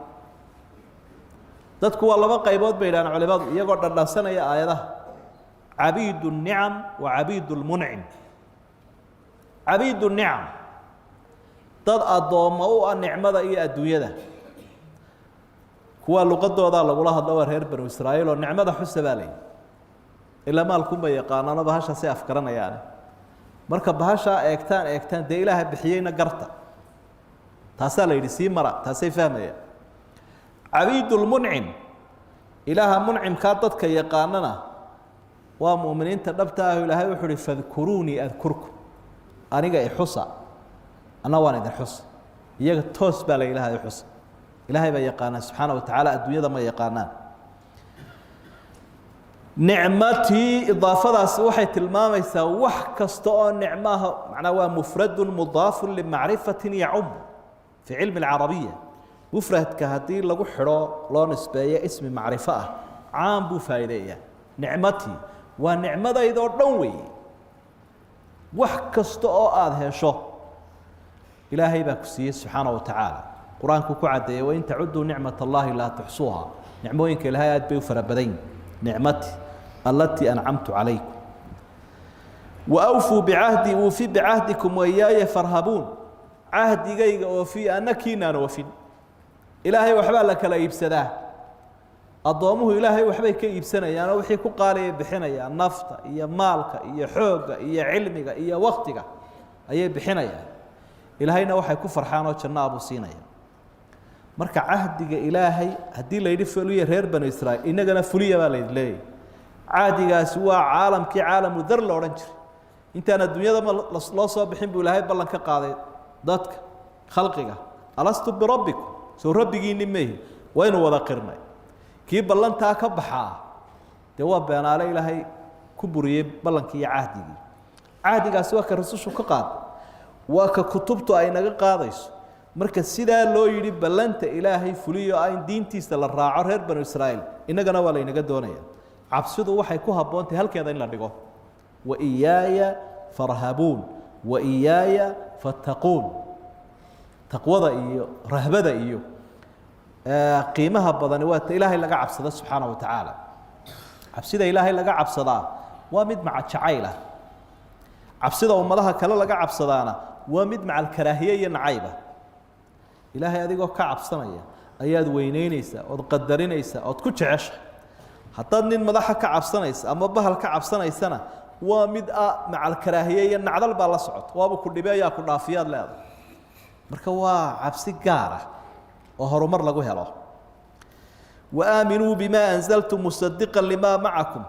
Dadku waa laba qaybood bay yidhahaan culimadu, iyagoo dhandhansanaya aayadaha: cabiid الnicam wa cabiid اlmuncim. Cabiid الnicam, dad addoommo u ah nicmada iyo adduunyada, kuwaa luqadoodaa lagula hadlo, waa reer Banu Israa'iil oo nicmada xusa baa layidhi. Ilaa maalkunbay yaqaanaano, bahashaasay afgaranayaane. Marka bahashaa eegtaan eegtaan, dee Ilaaha bixiyeyna garta, taasaa la yidhi sii mara, taasay fahmayaan. Cabiidulmuncim, Ilaaha muncimkaa dadka yaqaanana waa mu'miniinta dhabta ah. Ilaahay wuxuu uhi: fadkuruunii adkurkum, aniga ixusa, anna waan idin xusa. Iyaga toos baa la Ilaahay xusa, Ilaahay baa yaqaanaa subxaana wa tacaala, adduunyada ma yaqaanaan. Nicmatii, idaafadaasi waxay tilmaamaysaa wax kasta oo nicmaha, macnaa waa mufradun mudaafun limacrifatin yacum fi cilmi alcarabiya. Mufradka haddii lagu xidho, loo nisbeeyo ismi macrifo ah, caam buu faa'iideeyaa. Nicmatii waa nicmadaydoo dhan weeye. Wax kasta oo aada hesho Ilaahay baa ku siiyey subxaana wa tacaala. Qur-aanku ku caddeeyey: wain tacuduu nicmat allahi laa tuxsuuha. Nicmooyinka Ilaahay aad bay u fara badan yihin. Nicmati alatii ancamtu calaykum. Wa awfuu bicahdi uufi bicahdikum waiyaaya farhabuun. Cahdigayga oofiya, anna kiinaan oofin. Ilaahay waxbaa la kala iibsadaa. Addoomuhu Ilaahay waxbay ka iibsanayaan oo wixii ku qaaliyay bixinayaan, nafta iyo maalka iyo xoogga iyo cilmiga iyo waktiga ayay bixinayaan. Ilaahayna waxay ku farxaan oo janno buu siinaya. Marka cahdiga Ilaahay haddii la yidhi fuliya reer Banu Israa'iil, innagana fuliya baa laydin leeyahy. Cahdigaasi waa caalamkii caalamu dar la odhan jiray. Intaan adduunyadaba loo soo bixin buu Ilaahay ballan ka qaaday dadka khalqiga: alastu birabbikum, soo rabbigiinni mehi? Waynu wada qirnay. Kii ballantaa ka baxaa dee waa beenaale Ilaahay ku buriyey ballankii iyo cahdigii. Cahdigaasi waa ka rasushu ka qaaday, waa ka kutubtu ay naga qaadayso. Marka sidaa loo yidhi ballanta Ilaahay fuliyo ah in diintiisa la raaco reer Banu Israa'iil, innagana waa laynaga doonaya. Cabsidu waxay ku habboontahay halkeeda in la dhigo. Wa iyaaya farhabuun, wa iyaaya fattaquun. Taqwada iyo rahbada iyo qiimaha badani waa ta Ilaahay laga cabsado subxaana wa tacaala. Cabsida Ilaahay laga cabsadaa waa mid maca jacayl ah, cabsida ummadaha kale laga cabsadaana waa mid maca alkaraahiye iyo nacayba. Ilaahay adigoo ka cabsanaya ayaad weyneyneysaa, ood qadarinaysaa, ood ku jecesha. Haddaad nin madaxa ka cabsanaysa ama bahal ka cabsanaysana, waa mid a macalkaraahiye iyo nacdal baa la socota, waaba ku dhibeeyaa, ku dhaafiyaad leedahay. Marka waa cabsi gaar ah oo horumar lagu helo. Waaaminuu bima anzaltu musadiqa limaa macakum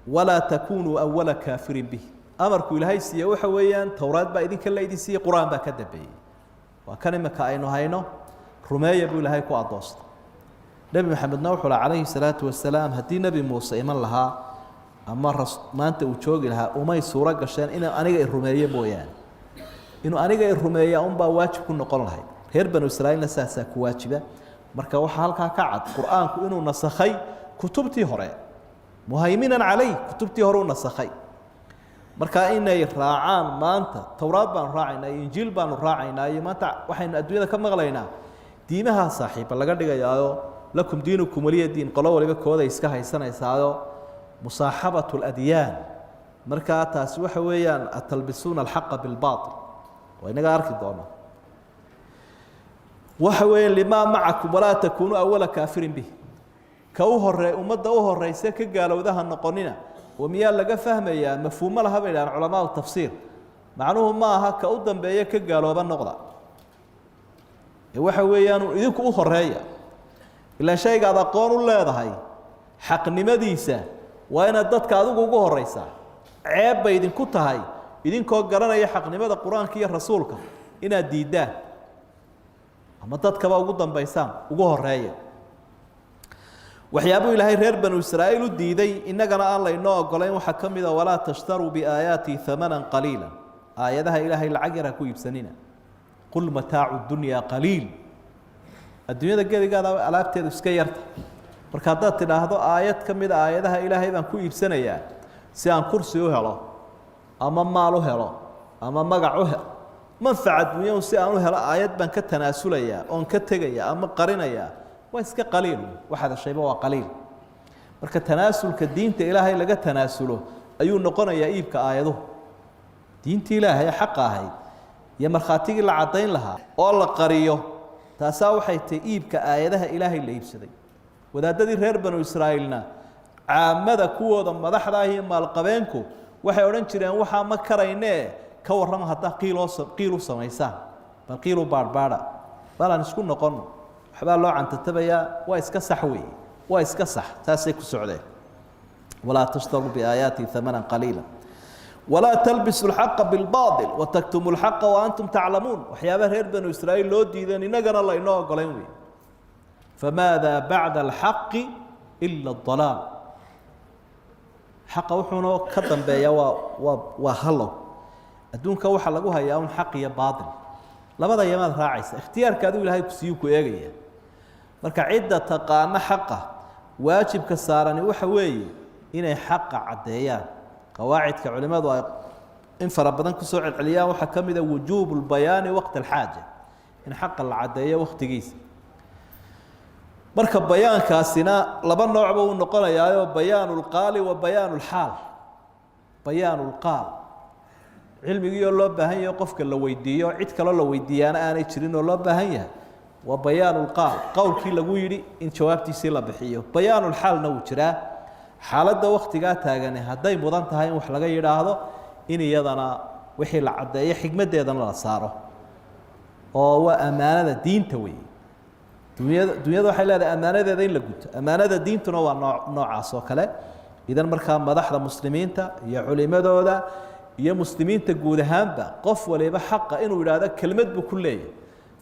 walaa takunuu awala kaafirin bih. Amarku Ilaahay siiye waxa weeyaan, Towraad baa idinka la idin siiyey, Qur-aan baa ka dambeeyey, waa kan imika aynu hayno, rumeeya buu Ilaahay ku addoostay. Nebi Maxamedna wuxuu laha calayhi salaatu wasalaam, haddii Nebi Muuse iman lahaa ama ras maanta uu joogi lahaa, umay suuro gasheen inuu aniga i rumeeyo mooyaane. Inuu aniga i rumeeya unbaa waajib ku noqon lahayd. Reer Banu Israa'iilna saasaa ku waajiba. Marka waxaa halkaa ka cad Qur-aanku inuu nasakhay kutubtii hore, muhayminan calayh, kutubtii hore u nasakhay. Marka inay raacaan maanta Towraad baanu raacaynaa iyo Injiil baanu raacaynaa, iyo maanta waxaynu adduunyada ka maqlaynaa diimaha saaxiiba laga dhigayaayo, lakum diinukum waliya diin, qolo waliba kooday iska haysanaysaayo, musaaxabatu aladyaan. Markaa taasi waxa weeyaan atalbisuuna alxaqa bilbaatil, waa inaga arki doona. Waxa weeye limaa macakum walaa takuunuu awala kaafirin bih, ka u horee ummadda u horeysa ka gaalowdaha noqonina. Oo miyaa laga fahmayaa? Mafhuumo laha bay idhahaan culamaau tafsiir. Macnuhu ma aha ka u dambeeya ka gaalooba noqda, ee waxa weeyaan idinku u horeeya. Ilaa shayga aad aqoon u leedahay xaqnimadiisa waa inaad dadka adigu ugu horeysaa. Ceeb bay idinku tahay idinkoo garanaya xaqnimada Qur-aanka iyo rasuulka inaad diiddaan ama dadkaba ugu dambaysaan. Ugu horeeya. Waxyaabuu Ilaahay reer Banu Israa'iil u diiday, innagana aan laynoo ogolayn, waxaa ka mid a walaa tashtaruu biaayaatii hamanan qaliila, aayadaha Ilaahay lacag yar ha ku iibsanina. Qul mataacu dunyaa qaliil. Adduunyada gebigaada alaabteedu iska yarta. Marka haddaad tidhaahdo aayad ka mida aayadaha Ilaahay baan ku iibsanayaa si aan kursi u helo ama maal u helo ama magac u helo, manfac adduunya si aan u helo, aayad baan ka tanaasulayaa oon ka tegaya ama qarinayaa, waa iska qaliil. Waxaad heshayba waa qaliil. Marka tanaasulka diinta Ilaahay laga tanaasulo ayuu noqonayaa iibka aayaduhu. Diintii Ilaahay xaqa ahayd iyo markhaatigii la caddayn lahaa oo la qariyo, taasaa waxay tahay iibka aayadaha Ilaahay la iibsaday. Wadaadadii reer Banu Israa'iilna caamada kuwooda madaxda ah iyo maalqabeenku waxay odhan jireen, waxaa ma karaynee, ka warrama haddaa qiiloo qiil u samaysaan, bal qiilu baadhbaadha, bal aan isku noqonno, waxbaa loo cantatabayaa, waa iska sax weeye, waa iska sax. Taasay ku socdeen. Walaa tashtaruu biaayaatii hamanan qaliila walaa talbisu alxaqa bilbaail wataktumu alxaqa wa antum taclamuun. Waxyaabaha reer Banu Israa'iil loo diideen innagana laynoo ogolayn wey. Famaada bacda alxaqi ila adalaal. Xaqa wuxuuna ka dambeeya waa hallow. Adduunka waxaa lagu hayaa un xaq iyo baatil, labada yamaad raacaysa, ikhtiyaarka adigu Ilaahay kusiiyu ku eegaya. Marka cidda taqaano xaqa, waajibka saarani waxa weeye inay xaqa caddeeyaan. Qawaacidka culimmadu ay in fara badan kusoo celceliyaan waxaa ka mid a wujuubu lbayaani waqta alxaaja, in xaqa la caddeeyo waqtigiisa. Marka bayaankaasina laba noocba uu noqonayaayo, bayaanu lqaali wa bayaanu lxaal. Bayaanu lqaal, cilmigii oo loo baahan yahay qofka la weydiiyo, cid kaloo la weydiiyaana aanay jirin oo loo baahan yahay, waa bayaanu lqaal, qowlkii lagu yidhi in jawaabtiisii la bixiyo. Bayaanulxaalna wuu jiraa, xaaladda waktigaa taagani hadday mudan tahay in wax laga yidhaahdo, in iyadana wixii la caddeeyo, xigmaddeedana la saaro, oo waa ammaanada diinta weeye. Dunyada waxay leedahay ammaanadeeda in la guto, ammaanada diintuna waa noocaas oo kale. Idan markaa madaxda muslimiinta iyo culimadooda iyo muslimiinta guud ahaanba, qof waliba xaqa inuu yidhaahdo kelmad buu ku leeyahay.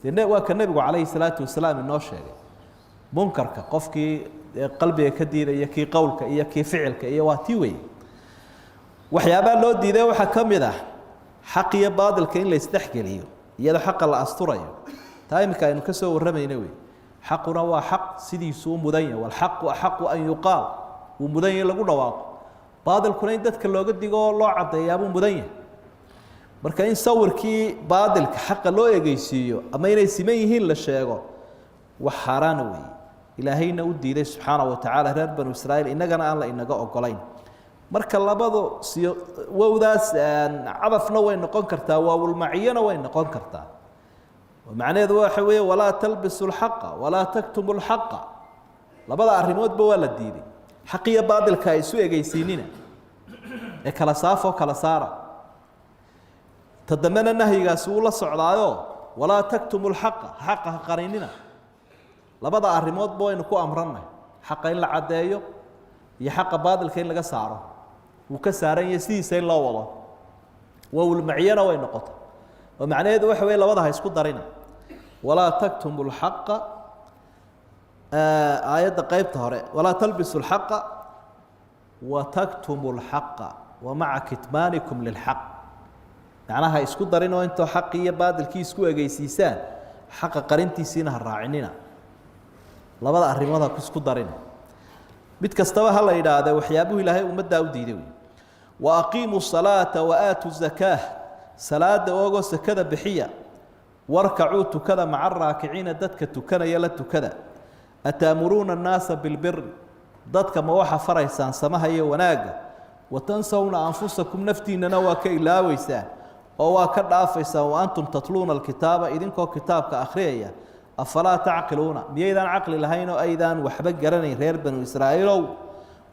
Dee waa ka Nebigu calayhi salaatu wasalaam inoo sheegay munkarka qofkii qalbiga ka diidaya, kii qowlka iyo kii ficilka iyo waa tii wey. Waxyaabaha loo diiday waxaa ka mid ah xaq iyo baadilka in la isdhexgeliyo iyadoo xaqa la asturayo. Taa iminka aynu ka soo warramayna wey. Xaquna waa xaq, sidiisuu u mudan yahay, walxaqu axaqu an yuqaal, wuu mudan yahay lagu dhawaaqo. Baadilkuna in dadka looga digo oo loo caddeeyaabuu mudan yahay. Marka in sawirkii baadilka xaqa loo egeysiiyo ama inay siman yihiin la sheego, wax xaaraana weeye. Ilaahayna u diiday subxaana wa tacaala reer Banu Israa'iil, innagana aan la inaga ogolayn. Marka labadu si wowdaas cadafna way noqon kartaa, waawulmaciyana way noqon kartaa. Macnaheedu waxa weeye walaa talbisu lxaqa walaa taktumu lxaqa. Labada arrimoodba waa la diiday. Xaqiyo baadilka ay isu egeysiinina ee kala saafoo kala saara. Ta dambena nahyigaasi wuu la socdaayo, walaa taktumu lxaqa, xaqa ha qarinina. Labada arrimoodba waynu ku amranay, xaqa in la caddeeyo iyo xaqa baadilka in laga saaro. Wuu ka saaran yahay sidiisa in loo wado. Wowlmaciyana way noqota oo macnaheedu waxa weye labada ha isku darina. Walaa taktumu lxaqa, aayadda qeybta hore, walaa talbisu lxaqa wa taktumu lxaqa wa maca kitmaanikum lilxaq. Macnaha ha isku darin oo intoo xaqii iyo baadilkii isku egeysiisaan xaqa qarintiisiina ha raacinina. Labada arrimood ha isku darina. Mid kastaba ha la yidhaahde, waxyaabuhu Ilaahay ummaddaa u diiday wey. Wa aqiimuu salaata wa aatuu zakaah, salaada oogoo sakada bixiya. Warkacuu, tukada, maca araakiciina, dadka tukanaya la tukada. Ataamuruuna annaasa bilbiri, dadka ma waxa faraysaan samaha iyo wanaagga, watansawna anfusakum, naftiinnana waa ka ilaaweysaan oo waa ka dhaafaysaan, wa antum tatluuna alkitaaba, idinkoo kitaabka akhriyaya. Afalaa tacqiluuna, miyaydaan caqli lahayn oo aydaan waxba garanayn, reer Banu Israa'iilow?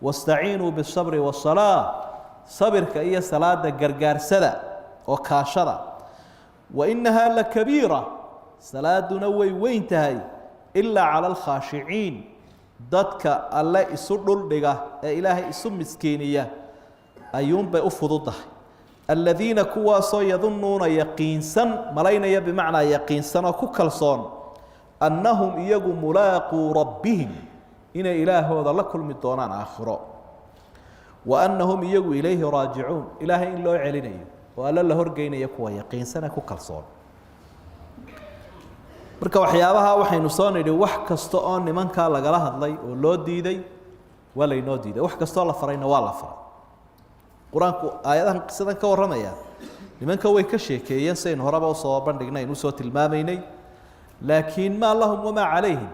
Wastaciinuu bisabri wasalaa, sabirka iyo salaada gargaarsada oo kaashada. Wa innahaa lakabiira, salaaduna way weyn tahay, ilaa cala alkhaashiciin, dadka alle isu dhuldhiga ee Ilaahay isu miskiiniya ayuunbay u fududahay. Aladiina, kuwaasoo, yadunnuuna, yaqiinsan, malaynaya, bimacnaa yaqiinsan oo ku kalsoon, annahum iyagu mulaaquu rabbihim, inay ilaahooda la kulmi doonaan aakhiro, wa annahum iyagu ilayhi raajicuun, Ilaahay in loo celinayo oo alle la horgeynayo, kuwa yaqiinsane ku kalsoon. Marka waxyaabaha waxaynu soo nidhi, wax kasta oo nimankaa lagala hadlay oo loo diiday waa laynoo diiday, wax kastaoo la farayna waa la faray. Qur-aanku aayadahan qisadan ka warramaya nimanka way ka sheekeeyeen, sidaynu horeba usoo bandhignay, aynu usoo tilmaamaynay. Laakiin maa lahum wamaa calayhim,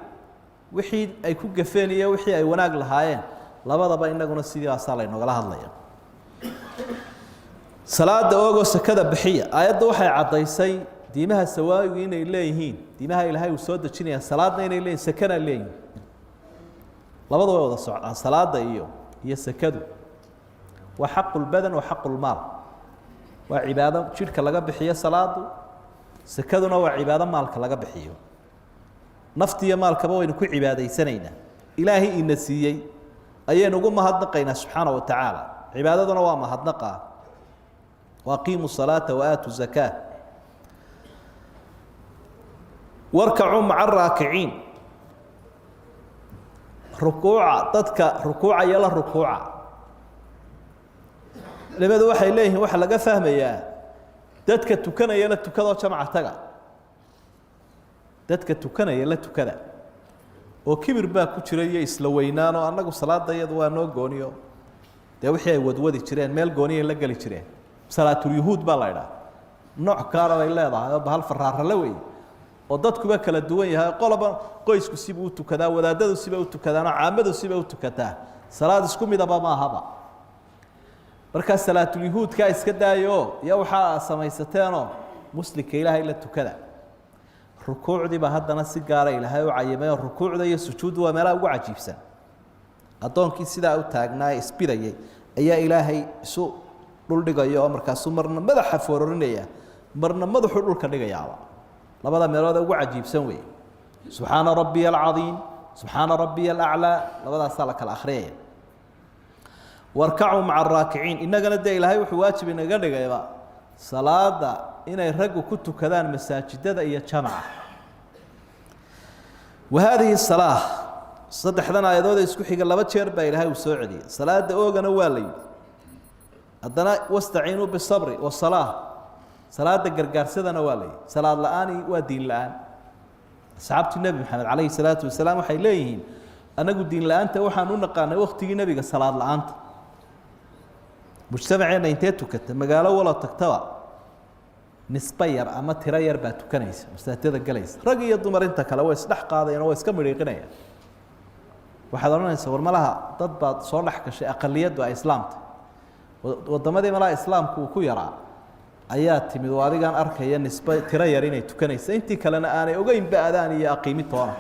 wixii ay ku gafeen iyo wixii ay wanaag lahaayeen labadaba, inaguna sidaasaa laynogala hadlaya. Salaada oogoo sakada bixiya. Aayadda waxay caddaysay diimaha sawaawigu inay leeyihiin, diimaha Ilaahay uu soo dejinaya, salaadna inay leeyihin, sakana leeyihin. Labada way wada socdaan, salaada iyo sakadu. Waa xaqu lbadan wa xaqu lmaal. Waa cibaado jidhka laga bixiyo salaadu, sakaduna waa cibaado maalka laga bixiyo. Naftiiyo maalkaba waynu ku cibaadaysanaynaa. Ilaahay ina siiyey ayaynu ugu mahadnaqaynaa subxaana wa tacaala. Cibaadaduna waa mahadnaqa. Waaqiimuu salaata wa aatu zakaa, warkacuu maca araakiciin, rukuuca dadka rukuucaya la rukuuca. Culimadu waxay leeyihiin waxaa laga fahmayaa dadka tukanaya la tukadoo jamca taga, dadka tukanaya la tukada. Oo kibir baa ku jira iyo isla weynaanoo annagu salaada iyadu waa noo gooniyo. Dee wixii ay wadwadi jireen meel gooniyay la geli jireen. Salaatulyuhuud baa la idhaha, nooc gaara bay leedahay oo bahal faraarale wey oo dadkuba kala duwan yahay. Qoloba qoysku sibuu u tukadaa, wadaadadu siba u tukadaanoo caamadu siba u tukataa. Salaad isku midaba maahaba. Markaa salaatulyahuudkaa iska daayo iyo waxaa samaysateenoo muslimka Ilaahay la tukada. Rukuucdiiba haddana si gaara Ilaahay u cayimay oo rukuucda iyo sujuuddu waa meelaha ugu cajiibsan. Addoonkii sidaa u taagnaa ee isbidayay ayaa Ilaahay isu dhuldhigayo oo markaasuu marna madaxa foorarinaya, marna madaxuu dhulka dhigayaaba. Labada meelood ee ugu cajiibsan weeye, subxaana rabbiya alcadiim, subxaana rabbiya alaclaa, labadaasaa la kala akhriyaya. Warkacuu maca araakiciin. Innagana dee Ilaahay wuxuu waajib inaga dhigayba salaada inay raggu ku tukadaan masaajidada iyo jamaca. Wa haadihi salaa, saddexdan aayadood ee isku xiga laba jeer baa Ilaahay uu soo celiyey. Salaada oogana waa la yidhi, haddana wastaciinuu bisabri wasalaa, salaada gargaarsadana waa la yidhi. Salaad la-aani waa diin la-aan. Asxaabtii Nebi Maxamed calayhi salaatu wasalaam waxay leeyihiin, anagu diin la-aanta waxaan u naqaanay waktigii nebiga salaad la-aanta. Mujtamaceenna intee tukata? Magaalo walo tagtaba nisbe yar ama tiro yar baa tukanaysa, masaajidada galaysa. Rag iyo dumar inta kale way isdhex qaadayaan oo way iska midhiiqinayaan. Waxaad odhanaysaa, war malaha dad baad soo dhex gashay aqaliyaddu ay islaamta, waddamadii malaha islaamku uu ku yaraa ayaa timid, oo adigaan arkaya nisbe tiro yar inay tukanaysa, intii kalena aanay ogeynba adaan iyo aqiimi toona.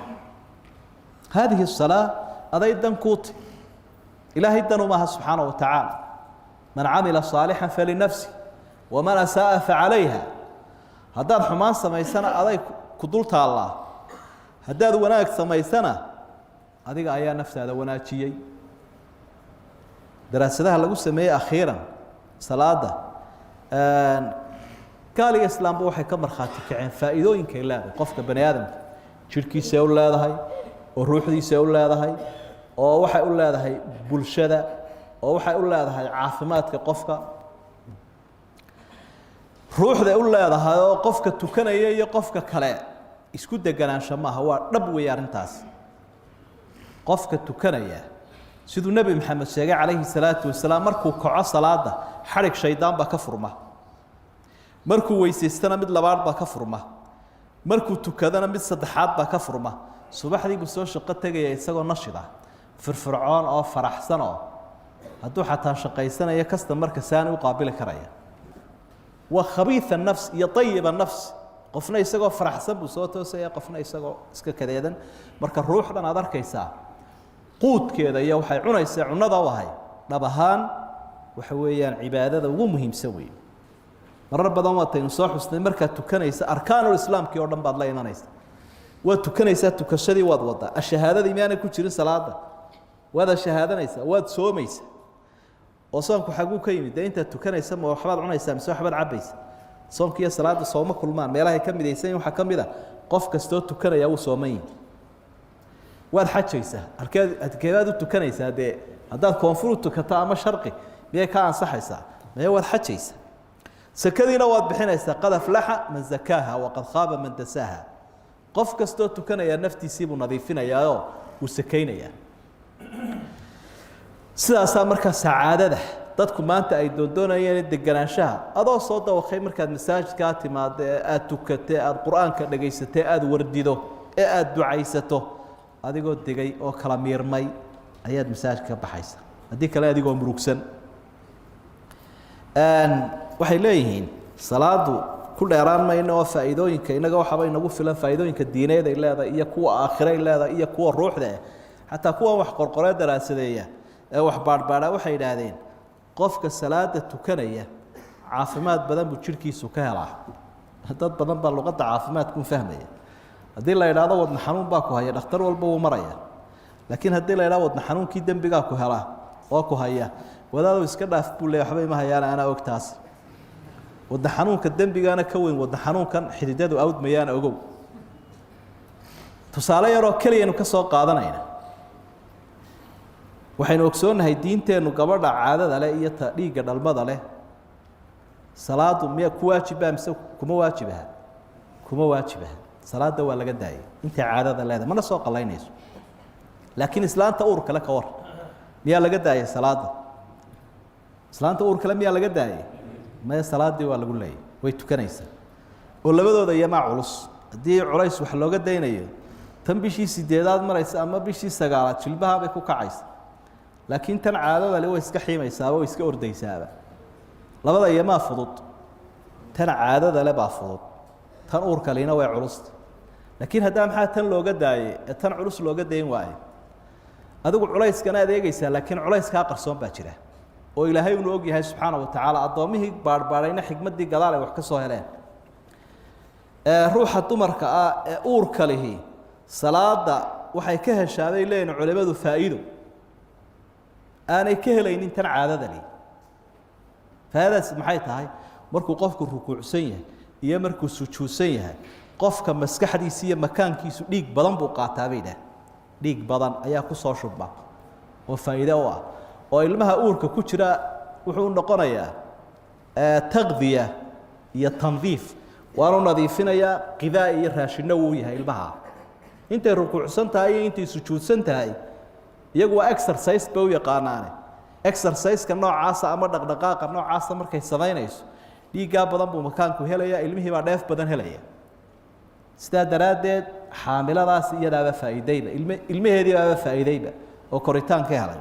Haadihi salaa aday dan kuuti, ilaahay danu maaha subxaana wa tacaala. Man camila saalixan falinafsi waman asaaa facalayha. Haddaad xumaan samaysana aday ku dul taallaa, haddaad wanaag samaysana adiga ayaa naftaada wanaajiyey. Daraasadaha lagu sameeyey akhiiran salaada gaaliga islaamba waxay ka markhaati kaceen faa'iidooyinkay leedahay qofka bani aadamka, jidhkiisay u leedahay, oo ruuxdiisay u leedahay, oo waxay u leedahay bulshada, oo waxay u leedahay caafimaadka qofka, ruuxday u leedahay, oo qofka tukanaya iyo qofka kale isku deganaansho maaha. Waa dhab weeye arrintaas. Qofka tukanaya, siduu Nebi Maxamed sheegay calayhi salaatu wasalaam, markuu kaco salaada xadhig shaydaan baa ka furma, markuu weysaystana mid labaad baa ka furma, markuu tukadana mid saddexaad baa ka furma. Subaxdii buu soo shaqo tegaya isagoo nashid ah, firfircoon oo faraxsan, oo hadduu xataa shaqaysanayo kasta marka saani u qaabili karaya. Waa khabiia nafs iyo ayiba nafs. Qofna isagoo faraxsan buu soo toosaya, qofna isagoo iska kadeedan. Marka ruuxdan aad arkaysaa quudkeeda iyo waxay cunaysaa cunada u ahay dhab ahaan waxa weeyaan cibaadada ugu muhiimsan weeye. Marar badan waataynu soo xusnay, markaad tukanaysa arkaanulislaamkii oo dhan baad la imanaysa. Waad tukanaysaa, tukashadii waad wadaa, ashahaadadii miyaanay ku jirin salaada? Waad ashahaadanaysaa, waad soomaysa, oo soonku xaguu ka yimid? Dee intaad tukanaysa ma waxbaad cunaysaa mise waxbaad cabaysa? Soonka iyo salaada sooma kulmaan. Meelahay ka midaysan waxaa ka mid a qof kastoo tukanaya wuu sooman yihi. Waad xajaysaa, halkeed halkeebaad u tukanaysaa? Dee haddaad koonfur u tukato ama sharqi miyay ka ansaxaysaa? Maya, waad xajaysaa. Sakadiina waad bixinaysaa. Qad aflaxa man zakaaha waqad khaaba man dasaaha. Qof kastoo tukanaya naftiisiibuu nadiifinayaaoo wuu sakaynayaa. Sidaasaa markaa sacaadada dadku maanta ay doondoonayeen, deganaanshaha, adoo soo dawakay markaad masaajidkaa timaado ee aada tukatee, aada qur-aanka dhegaysatee, aada wardido ee aada ducaysato, adigoo degay oo kala miirmay ayaad masaajidka ka baxaysa. Haddii kale adigoo murugsan. Waxay leeyihiin salaadu ku dheeraan mayno, oo faa'iidooyinka innaga waxaaba inagu filan faa'iidooyinka diineed ay leedahay iyo kuwa aakhiray leedahay iyo kuwa ruuxda eh. Xataa kuwan wax qorqoree daraasadeeya ee wax baadhbaadha waxay yidhaahdeen qofka salaada tukanaya caafimaad badan buu jidhkiisu ka helaa. Dad badan baa luqadda caafimaadkun fahmaya. Haddii la idhaahdo wadna xanuun baa ku haya, dhakhtar walba wuu maraya. Laakiin haddii la idhahdo wadna xanuunkii dembigaa ku helaa oo ku haya, wadaadow iska dhaaf buu leeya, waxba ima hayaan, anaa og taas. Wadna xanuunka dembigaana ka weyn wadna xanuunkan xididadu awdmayaana ogow. Tusaale yaroo keliyaynu ka soo qaadanayna, waxaynu ogsoonnahay diinteennu gabadha caadada leh iyo ta dhiigga dhalmada leh salaadu miya ku waajibaa mise kuma waajibaha? Kuma waajibaha. Salaada waa laga daayay intay caadada leedahay, mana soo qalaynayso. Laakiin islaanta uur kale ka war, miyaa laga daayay salaada? Islaanta uur kale miyaa laga daayay? Maya, salaadii waa lagu leeyay, way tukanaysaa. Oo labadooda iyamaa culus? Haddii culays wax looga daynayo, tan bishii sideedaad maraysa ama bishii sagaalaad jilbaha bay ku kacaysa, laakiin tan caadada le way iska xiimaysaaba, way iska ordaysaaba. Labada iyamaa fudud? Tan caadada le baa fudud, tan uurkalina way culusta. Laakiin haddaa maxaa tan looga daayey ee tan culus looga dayn waayo? Adigu culayskana adeegaysaa, laakiin culayskaa qarsoon baa jira oo Ilaahay unu og yahay subxaana wa tacaala. Addoommihii baadhbaadhayna xikmaddii gadaal ay wax ka soo heleen. Ruuxa dumarka ah ee uurka lihi salaada waxay ka heshaa, bay leeyihin culimadu, faa'iido aanay ka helaynin tan caadada lihi. Faa'iidadaasi maxay tahay? Markuu qofku rukuucsan yahay iyo markuu sujuudsan yahay, qofka maskaxdiisa iyo makaankiisu dhiig badan buu qaataa, bay idhaah. Dhiig badan ayaa ku soo shubma oo faa'iide u ah, oo ilmaha uurka ku jira wuxuu noqonayaa taqdiya iyo tandiif, waanu nadiifinayaa, qidaa iyo raashinno wuu yahay ilmaha. Intay rukuucsan tahay iyo intay sujuudsan tahay, iyagu waa exercise bay u yaqaanaane. Exercise-ka noocaasa ama dhaqdhaqaaqa noocaasa markay samaynayso, dhiiggaa badan buu makaanku helaya, ilmihii baa dheef badan helaya. Sidaa daraaddeed xaamiladaas iyadaaba faa'iideyba, ilmaheedii baaba faa'iideyba. Oo koritaan ka helay.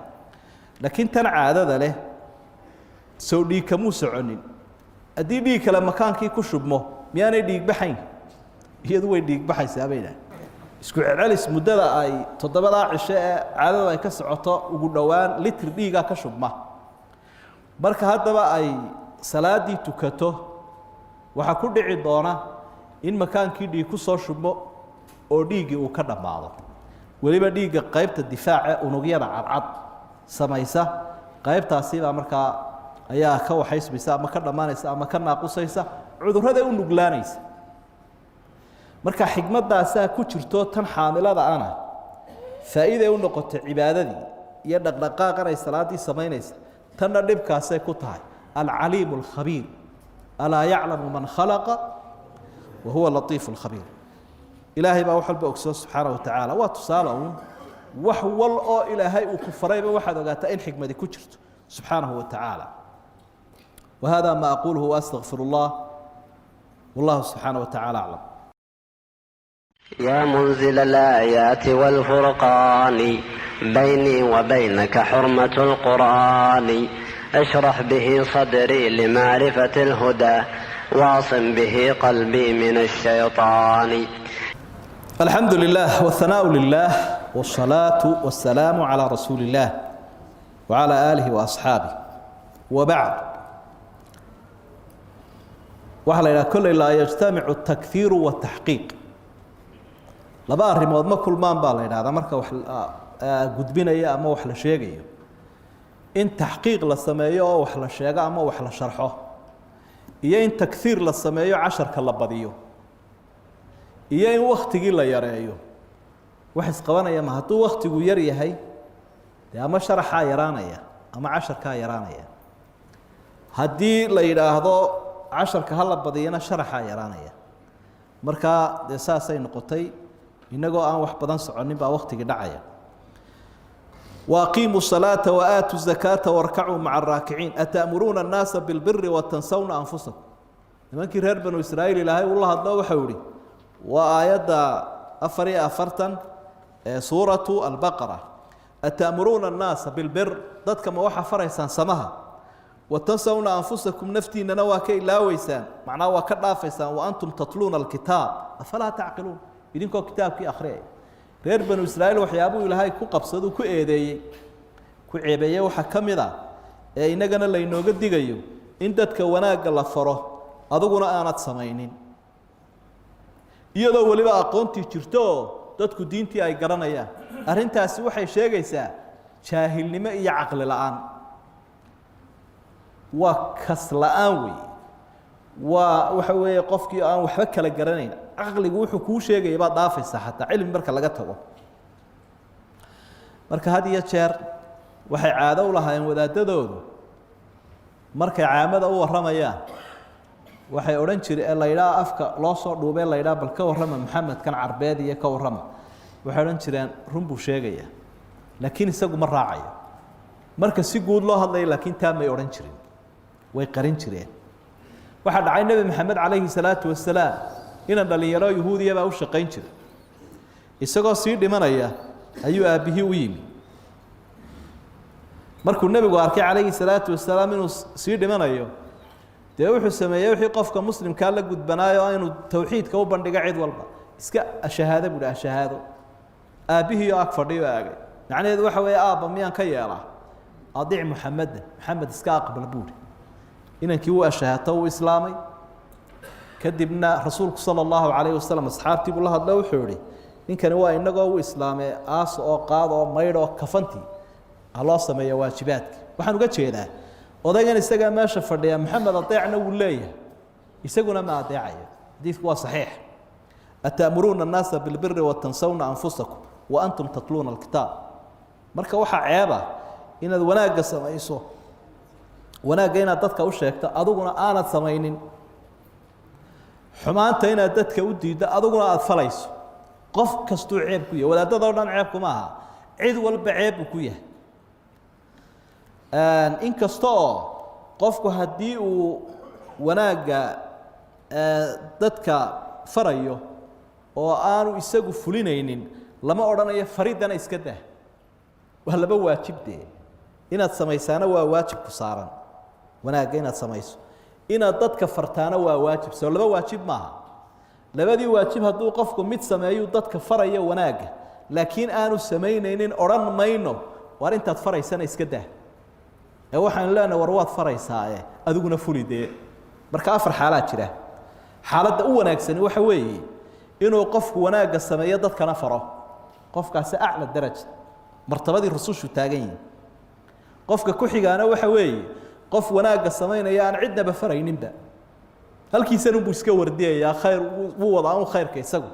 Laakiin tan caadada leh sow dhiig kamuu soconin. Haddii dhiig kale makaankii ku shubmo, miyaanay dhiig baxayn? Iyadu way dhiig baxaysaa bay idhaah. Isku celcelis muddada ay 7-daa cisho ee caadada ay ka socoto, ugu dhowaan litr dhiigaa ka shubma. Marka haddaba ay salaaddii tukato, waxaa ku dhici doona in makaankii dhiig ku soo shubmo oo dhiiggii uu ka dhammaado. Weliba dhiigga qaybta difaaca unugyada cadcad samaysa, qaybtaasi baa markaa ayaa ka waxaysmaysa ama ka dhammaanaysa ama ka naaqusaysa, cudurrada u nuglaanaysa. Marka xikmaddaasaa ku jirto. Tan xaamilada ana faa'iiday u noqotay cibaadadii iyo dhaqdhaqaaqan ay salaaddii samaynaysa, tanna dhibkaasay ku tahay. Alcaliimu alkhabiir, alaa yaclamu man khalaqa wa huwa latiifu alkhabiir. Ilaahay baa wax walba ogsoon subxaana wa tacaala. Waa tusaale uun. Wax wal oo Ilaahay uu ku farayba waxaad ogaataa in xikmadi ku jirto subxaanahu wa tacaala. Wa hada ma aquluhu waastaqfir allah, wallahu subxaanaه wa tacaala aclam. يا منزل الآيات والفرقان، بيني وبينك حرمة القرآن. اشرح به صدري لمعرفة الهدى، واعصم به قلبي من الشيطان. الحمد لله والثناء لله والصلاة والسلام على رسول الله وعلى آله وأصحابه وبعد. Waxaa la yidhaha kolley laa yajtamicu الtakhiiru والtaxqiiq. Laba arrimood ma kulmaan baa la yidhahdaa marka wax gudbinaya ama wax la sheegayo: in taxqiiq la sameeyo oo wax la sheego ama wax la sharxo, iyo in takhiir la sameeyo, casharka la badiyo, iyo in waktigii la yareeyo. Wax isqabanaya ma. Hadduu waktigu yar yahay dee ama sharaxaa yaraanaya ama casharkaa yaraanaya. Haddii la yidhaahdo casharka ha la badiyana, sharaxaa yaraanaya. Markaa dee saasay noqotay, inagoo aan wax badan soconin baa waktigii dhacaya. وأقيموا الصلاة وآتوا الزكاة واركعوا مع الراكعين. أتأمرون الناس بالبر وتنسون أنفسكم. Nimankii reer Banu Israa'iil Ilaahay ula hadlo waxau ihi, waa aayadda 44 ee suuratu Albaqara: أتأمرون الناس بالبر, dadka ma waxaa faraysaan samaha, وتنسون أنفسكم, naftiinana waa ka ilaaweysaan, macnaha waa ka dhaafaysaan, وأنتم تتلون الكتاب أفلا تعقلون, idinkoo kitaabkii akhriyaya. Reer Banu Israa'iil waxyaabuu Ilaahay ku qabsadu, ku eedeeyey, ku ceebeeyey waxaa ka mid a ee innagana laynooga digayo in dadka wanaagga la faro, adiguna aanad samaynin, iyadoo weliba aqoontii jirto oo dadku diintii ay garanayaan. Arrintaasi waxay sheegaysaa jaahilnimo iyo caqli la'aan, waa kas la'aan weeye. Waa waxa weeye qofkii aan waxba kala garanayn. Caqligu wuxuu kuu sheegaya baad dhaafaysaa, xataa cilmi marka laga tago. Marka had iyo jeer waxay caado u lahaayeen wadaadadoodu, markay caamada u warramayaan, waxay odhan jireen ee la yidhaha afka loo soo dhuubee, la yidhaha bal ka warrama Maxamedkan Carbeed iyo ka warrama, waxay odhan jireen run buu sheegayaa, laakiin isagu ma raacayo. Marka si guud loo hadlayo laakiin taa may odhan jirin, way qarin jireen. Waxaa dhacay Nebi Maxamed calayhi salaatu wasalaam inan dhallinyaro Yuhuudiya baa u shaqayn jiray. Isagoo sii dhimanaya ayuu aabbihii u yimi. Markuu nebigu arkay calayhi salaatu wasalaam inuu sii dhimanayo, dee wuxuu sameeyey wixii qofka muslimkaa la gudbanaayo, inuu towxiidka u bandhiga cid walba. Iska ashahaado buuhi, ashahaado. Aabbihii oo ag fadhiyo aagay. Macnaheedu waxa weeye, aabba miyaan ka yeelaa? أطع محمدا, Maxamed iska aqbal buuhi. Inankii wuu ashahaato, wuu islaamay. Kadibna rasuulku sala allahu calayhi wasalam asxaabtii buu la hadlo, wuxuu ihi ninkani waa inagoo u islaamay, aas oo qaad oo maydh oo kafantii ha loo sameeya waajibaadka. Waxaan uga jeedaa odaygan isagaa meesha fadhiya, Maxamed adeecna wuu leeyahay, isaguna ma adeecayo. Xadiidku waa saxiix. أتأمرون الناس بالبر وتنسون أنفسكم وأنتم تتلون الكتاب. Marka waxaa ceeba inaad wanaagga samayso, wanaagga inaad dadka u sheegto, adiguna aanad samaynin, xumaanta inaad dadka u diiddo, adiguna aada falayso. Qof kastuu ceeb ku yahay. Wadaadada o dhan ceebkuma aha, cid walba ceeb buu ku yahay. In kasta oo qofku haddii uu wanaagga dadka farayo oo aanu isagu fulinaynin, lama odhanayo fariddana iska dah. Waa laba waajib dee. Inaad samaysaana waa waajib ku saaran, wanaagga inaad samayso, inaad dadka fartaana waa waajib. Soo laba waajib maaha? Labadii waajib hadduu qofku mid sameeyuu dadka faraya wanaagga, laakiin aanu samaynaynin, odhan mayno waar intaad faraysana iska daa, ee waxaanu leenahay war waad faraysaae adiguna fuli dee. Marka afar xaalaa jira. Xaaladda u wanaagsani waxa weeye inuu qofku wanaagga sameeyo, dadkana faro. Qofkaasi acla daraja, martabadii rusushu taagan yihin. Qofka ku xigaana waxa weeye qof wanaagga samaynaya aan cidnaba farayninba, halkiisan unbuu iska wardiyayaa, khayr wuu wadaa un khayrka, isagu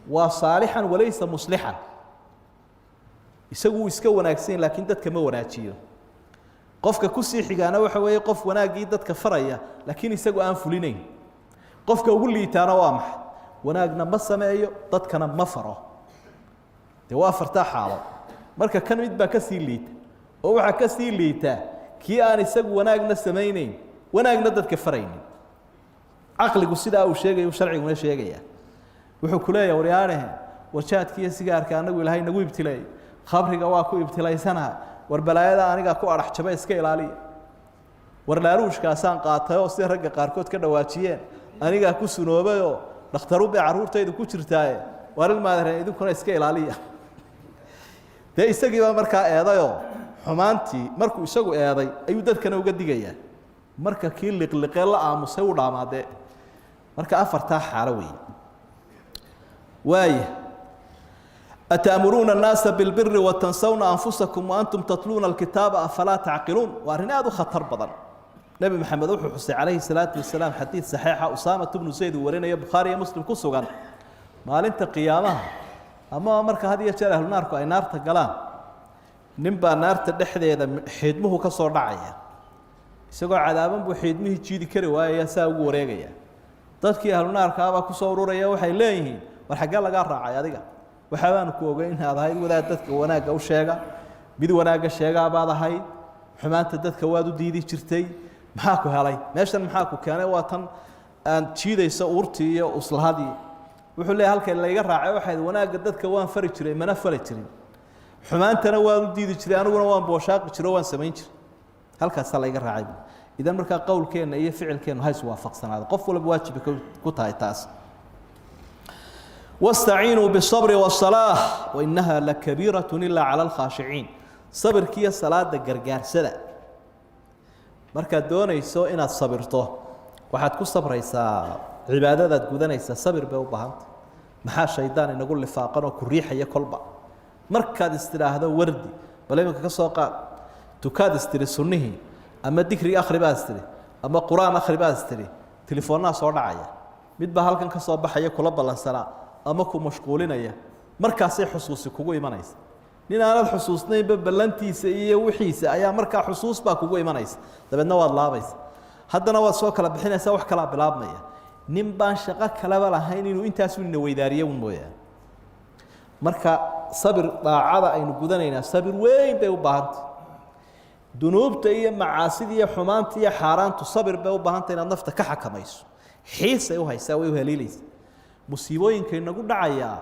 waa saalixan walaysa muslixan. Isagu wuu iska wanaagsan, laakiin dadka ma wanaajiyo. Qofka kusii xigaana waxa weeye qof wanaaggii dadka faraya, laakiin isagu aan fulinayn. Qofka ugu liitaana waa maxay? Wanaagna ma sameeyo, dadkana ma faro. Dee waa afartaa xaalo. Marka kan mid baa kasii liita, oo waxaa kasii liita kii aan isagu wanaagna samayneyn, wanaagna dadka faraynin. Caqligu sidaa uu sheegayo, sharciguna sheegaya. Wuxuu ku leeyahay, waryaanahe, warjaadka iyo sigaarka anagu Ilaahay nagu ibtileeyey, khamriga waa ku ibtilaysanaha, war balaayada anigaa ku adhax jaba, iska ilaaliya. War laaluushkaasaan qaatay oo sida ragga qaarkood ka dhawaajiyeen anigaa ku sunoobayoo dhakhtaru bay carruurtaydu ku jirtaaye, waar ilmaadareen, idinkuna iska ilaaliya dee. Isagii baa markaa eedayoo xumaantii markuu isagu eeday ayuu dadkana uga digayaa. Marka kii liqliqee la aamusay u dhaamaadee. Marka afartaa xaalo weeye. Waaya, ataamuruuna annaasa bilbiri watansawna anfusakum waantum tatluuna alkitaaba afalaa tacqiluun. Waa arrin aada u khatar badan. Nebi Maxamed wuxuu xusay calayhi salaatu wasalaam xadiid saxiixa, Usaamat bnu Zayd uu warinayo, Bukhaari iyo Muslim ku sugan, maalinta qiyaamaha ama marka had iyo jeer ahlunaarku ay naarta galaan, nin baa naarta dhexdeeda xiidmuhu ka soo dhacaya. Isagoo cadaaban buu xiidmihii jiidi kari waayaya, saa ugu wareegaya. Dadkii ahlunaarkaabaa kusoo ururaya, waxay leeyihiin, war xaggee lagaa raacay adiga? Waxaabaanu ku ogey inaad ahayd wadaad dadka wanaagga u sheega, mid wanaagga sheegaabaad ahayd, xumaanta dadka waad u diidi jirtay. Maxaa ku helay meeshan? Maxaa ku keenay? Waa tan aan jiidayso uurtii iyo uslahadii. Wuxuu leeyahay, halkay layga raacay waxayd wanaagga dadka waan fari jiray, mana fari jirin, xumaantana waan u diidi jiray, aniguna waan booshaaqi jiro, waan samayn jiray, halkaasaa layga raacay. Idan markaa qowlkeenna iyo ficilkeennu ha iswaafaqsanaado. Qof walba waajiba ku tahay taas. Wastaciinuu bisabri wasalaa wainaha lakabiirat ilaa cala alkhaashiciin. Sabirkiiyo salaada gargaarsada. Markaad doonayso inaad sabirto, waxaad ku sabraysaa cibaadadaad gudanaysaa, sabir bay u baahantay. Maxaa shaydaan inagu lifaaqan oo ku riixaya kolba markaad istidhaahdo wardi? Bal iminka ka soo qaad, tukaad istiri sunnihii, ama dikri akhri baad istiri, ama qur-aan akhri baad istiri, telefoonnaa soo dhacaya, mid baa halkan ka soo baxaya kula ballansanaa ama ku mashquulinaya. Markaasay xusuusi kugu imanaysa. Nin aanad xusuusnaynba ballantiisa iyo wixiisa ayaa markaa xusuus baa kugu imanaysa, dabeedna waad laabaysa, haddana waad soo kala bixinaysa, wax kalaa bilaabmaya. Nin baan shaqo kaleba lahayn inuu intaasu ina weydaariyo un mooyaane. Marka sabir, daacada aynu gudanaynaa sabir weyn bay u baahantay. Dunuubta iyo macaasida iyo xumaanta iyo xaaraantu sabir bay u baahantay, inaad nafta ka xakamayso. Xiisay u haysaa, way u haliilaysa. Musiibooyinka inagu dhacayaa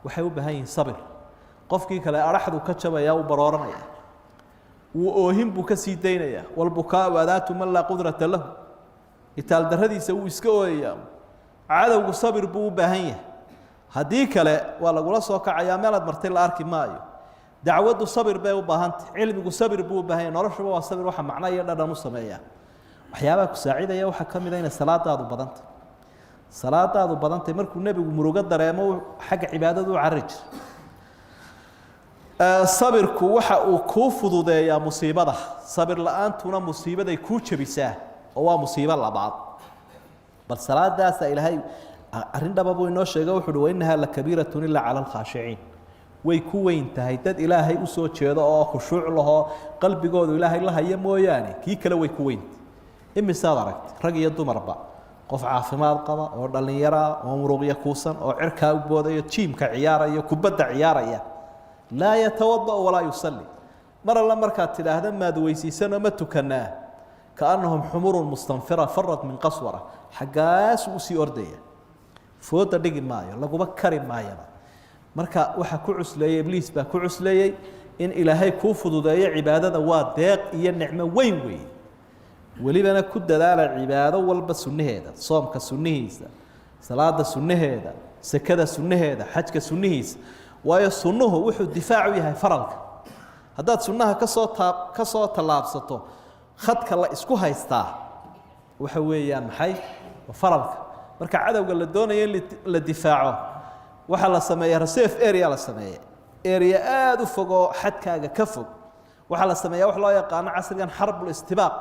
waxay u baahan yihiin sabir. Qofkii kale adhaxdu ka jabaya, uu barooranaya, wuu oohin buu ka sii daynaya. Walbukaau adaatu man laa qudrata lahu. Itaaldarradiisa wuu iska ooyayaa. Cadowgu sabir buu u baahan yahay, haddii kale waa lagula soo kacayaa, meelaad martay la arki maayo. Dacwaddu sabir bay u baahantay, cilmigu sabir buu u baahan yahay, noloshuba waa sabir. Waxa macno iyo dhadhan u sameeya, waxyaabaha ku saacidaya waxaa ka mid a inay salaadaadu badantay. Salaadaadu badantay. Markuu nebigu murugo dareemo, xagga cibaadadu u carari jiray. Sabirku waxa uu kuu fududeeyaa musiibada, sabir la-aantuna musiibaday kuu jebisaa, oo waa musiibo labaad. Bal salaadaasa Ilaahay arrin dhaba buu inoo sheegay. Wuxu uhi, wainahaa lakabiiratun ilaa cala alkhaashiciin. Way ku weyn tahay dad Ilaahay usoo jeedo oo khushuuc lahoo qalbigoodu Ilaahay la haya mooyaane, kii kale way ku weyntahay. Imisaad aragtay rag iyo dumarba qof caafimaad qaba oo dhallinyaraa oo muruqya kuusan oo cirkaa u boodayo, jiimka ciyaaraya, kubadda ciyaaraya, laa yatawada'u walaa yusalli? Mar alle markaad tidhaahda maad weysiisanoo ma tukanaa, kaannahum xumurun mustanfira farat min qaswara, xaggaasuu usii ordaya, fooda dhigi maayo, laguma kari maayaba. Marka waxaa ku cusleeyey ibliis baa ku cusleeyey. In ilaahay kuu fududeeyo cibaadada waa deeq iyo nicmo weyn weeye. Welibana ku dadaala cibaado walba sunnaheeda, soomka sunnihiisa, salaada sunnaheeda, sekada sunnaheeda, xajka sunnihiisa. Waayo sunnuhu wuxuu difaac u yahay faralka. Haddaad sunnaha kasoo taa ka soo tallaabsato, khadka la isku haystaa waxa weeyaan maxay? Waa faralka. Marka cadowga la doonayo in la difaaco, waxaa la sameeyaa reserve area, la sameeya area aada u fog oo xadkaaga ka fog. Waxaa la sameeyaa wax loo yaqaano casrigan xarbul istibaaq,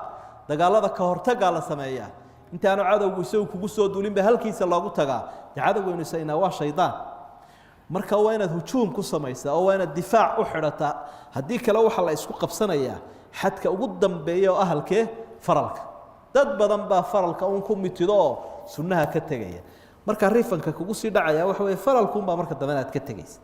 dagaalada ka hortagaa la sameeyaa. Intaanu cadowgu isagu kugu soo duulinba halkiisa loogu tagaa. Dee cadowgaynu isaynaa waa shaydaan. Marka waa inaad hujuum ku samaysaa oo waa inaad difaac u xidhataa. Haddii kale waxaa la isku qabsanayaa xadka ugu dambeeya oo ahalkee faralka. Dad badan baa faralka uun ku mitido oo sunnaha ka tegaya. Marka rifanka kugu sii dhacaya waxa weeye faralkuunbaa marka dambe inaad ka tegaysa.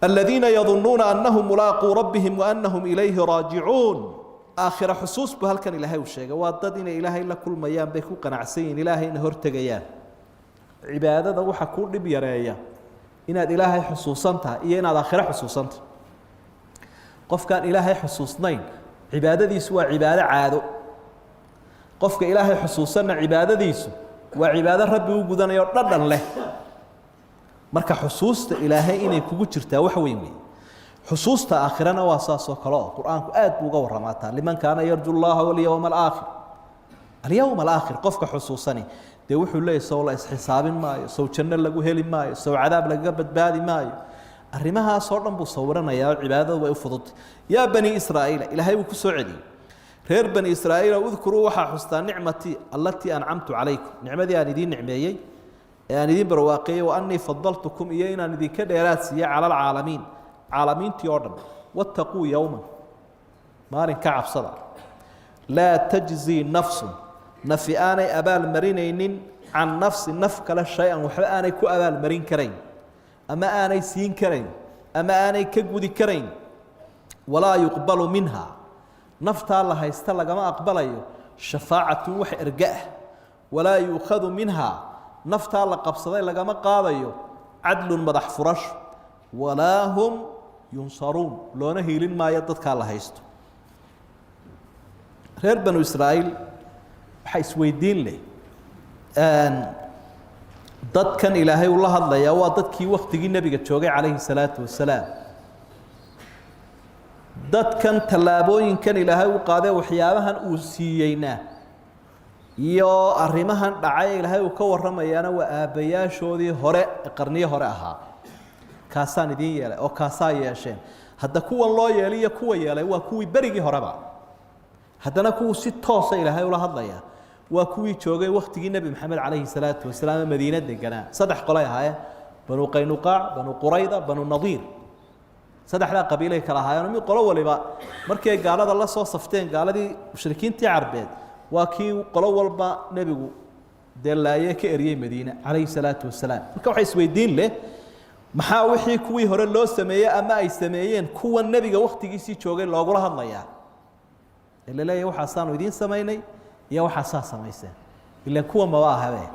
الذين يظنون أنهم ملاقو ربهم وأنهم إليه راجعون. Aakhira xusuus buu halkan Ilaahay uu sheegay. Waa dad inay Ilaahay la kulmayaan bay ku qanacsan yihiin, Ilaahayna hortegayaan. Cibaadada waxa kuu dhib yareeya inaad Ilaahay xusuusan tahay iyo inaad aakhiro xusuusantahay. Qofkaan Ilaahay xusuusnayn cibaadadiisu waa cibaado caado. Qofka Ilaahay xusuusanna cibaadadiisu waa cibaado Rabbi u gudanayo dhadhan leh. Marka xusuusta Ilaahay inay kugu jirtaa wax weyn wey. Xusuusta aakhirana waa saas oo kale, oo Qur-aanku aad buu uga warramaataa: لمن كان يرجو الله واليوم الآخر. اليوم الآخر qofka xusuusani dee wuxuu leeyahy: sow la isxisaabin maayo? Sow janno lagu heli maayo? Sow cadaab lagaga badbaadi maayo? Arrimahaasoo dhan buu sawiranayaa oo cibaadadu way u fududtay. يا بني إسرائيل, Ilaahay wuu ku soo celiyey reer Bani Israa'iil: اذكروا, waxaa xustaa, نعمتي التي أنعمت عليكم, nicmadii aan idiin nicmeeyey ee aan idiin barwaaqeeyey, وأني فضلتكم, iyo inaan idinka dheeraad siiyey, على العالمين, caalamiintii oo dhan. واتقوا يوما, maalin ka cabsada, لا تجزي نفس, nafi aanay abaalmarinaynin, عن نفس, naf kale, شيئا, waxba aanay ku abaalmarin karayn ama aanay siin karayn ama aanay ka gudi karayn, ولا يقبل منها, naftaa la haysta lagama aqbalayo, شفاعة, wax erga ah, ولا يؤخذ منها, naftaa la qabsaday lagama qaadayo, عدل, madax furasho, ولا هم ينصرون, loona hiilin maayo dadkaa la haysto. Reer Banu Israa'iil waxaa isweydiin leh: dadkan Ilaahay ula hadlayaa waa dadkii waktigii nebiga joogay calayhi salaatu wasalaam. Dadkan tallaabooyinkan Ilaahay u qaadee, waxyaabahan uu siiyeyna iyo arrimahan dhacay Ilaahay uu ka warramayaana waa aabbayaashoodii hore, qarniyo hore ahaa. Kaasaan idiin yeelay oo kaasaa yeesheen. Hadda kuwan loo yeelay iyo kuwa yeelay waa kuwii berigii horeba. Haddana kuwuu si toosa Ilaahay ula hadlaya waa kuwii joogay waktigii Nebi Maxamed calayhi salaatu wasalaam ee Madiine deganaa. Saddex qolay ahaayeen: Banu Qaynuqaac, Banu Qurayda, Banu Nadiir. Saddexdaa qabiilay kala ahaayeen. Mid qolo waliba markii ay gaalada la soo safteen, gaaladii mushrikiintii Carbeed, waa kii qolo walba nebigu dee laaye ka eriyey Madiine calayhi salaatu wasalaam. Marka waxay isweydiin leh: maxaa wixii kuwii hore loo sameeyey ama ay sameeyeen kuwa nebiga waktigiisii joogay loogula hadlayaa, ee la leeyahay waxaasaanu idiin samaynay iyo waxaasaa samayseen? Ilaan kuwa maba ahabe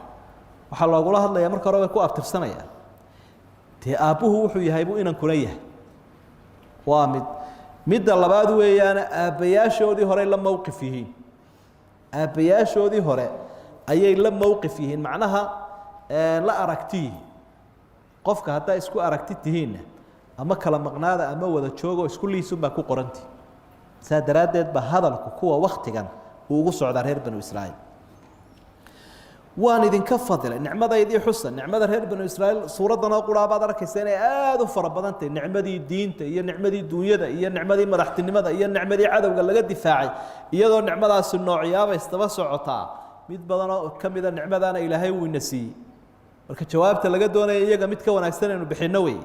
waxaa loogula hadlayaa. Marka hore way ku abtirsanayaan. Dee aabbuhu wuxuu yahay buu inankuna yahay, waa mid. Midda labaad weeyaana, aabbayaashoodii horey la mowqif yihiin, aabbayaashoodii hore ayay la mowqif yihiin, macnaha la aragti yihiin. Qofka haddaa isku aragti tihiinna, ama kala maqnaada ama wada joogo, isku liisunbaa ku qoranti. Saa daraaddeed ba hadalku kuwa waktigan uu ugu socdaa reer Banu Israa'iil. Waan idinka fadilay, nicmadaydii xusa. Nicmada reer Banu Israa'iil suuraddan oo quraa baad arkaysa inay aada u fara badan tahay: nicmadii diinta iyo nicmadii duunyada iyo nicmadii madaxtinimada iyo nicmadii cadowga laga difaacay, iyadoo nicmadaasi noocyaaba isdaba socotaa. Mid badan oo ka mida nicmadaana Ilaahay wuu ina siiyey. Marka jawaabta laga doonaya iyaga mid ka wanaagsan aynu bixinno wey.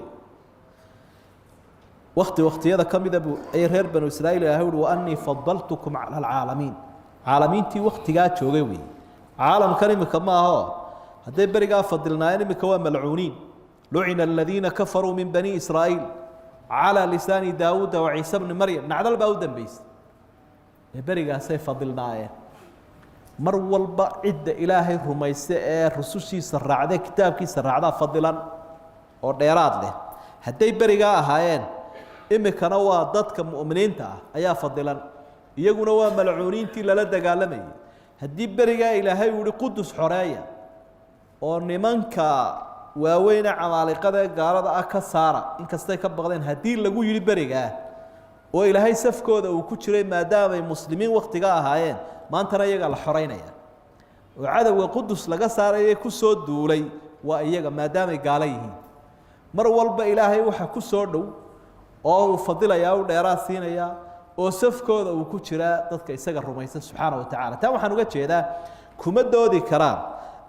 Wakti waktiyada ka mida buu ayay reer Banu Israa'iil Ilahay uhi: وأني فضلتكم على العالمين. Caalamiintii waktigaa joogay wey, caalamkan imika ma aho. Hadday berigaa fadilnaayeen, imika waa malcuuniin. لعن الذين كفروا من بني إسرائيل على لسان داود وعيسى بن مريم. Nacdal baa u dambeysay. Ee berigaasay fadilnaayeen. Mar walba cidda Ilaahay rumayse ee rusushiisa raacdee kitaabkiisa raacdaa fadilan oo dheeraad leh. Hadday berigaa ahaayeen Imikana waa dadka mu'miniinta ah ayaa fadilan, iyaguna waa malcuuniintii lala dagaalamayay. Haddii berigaa Ilaahay uu yihi Qudus xoreeya oo nimanka waaweyne camaaliqada ee gaalada ah ka saara, inkastay ka baqdeen, haddii lagu yidhi berigaa oo Ilaahay safkooda uu ku jiray maadaamay muslimiin waktiga ahaayeen, maantana iyagaa la xoreynaya oo cadowga Qudus laga saaraya ku soo duulay waa iyaga, maadaamay gaalo yihiin. Mar walba Ilaahay waxa ku soo dhow oo uu fadilayaa, u dheeraad siinayaa oo safkooda uu ku jiraa dadka isaga rumaysan subxaana wa tacala. Taa waxaan uga jeedaa, kuma doodi karaan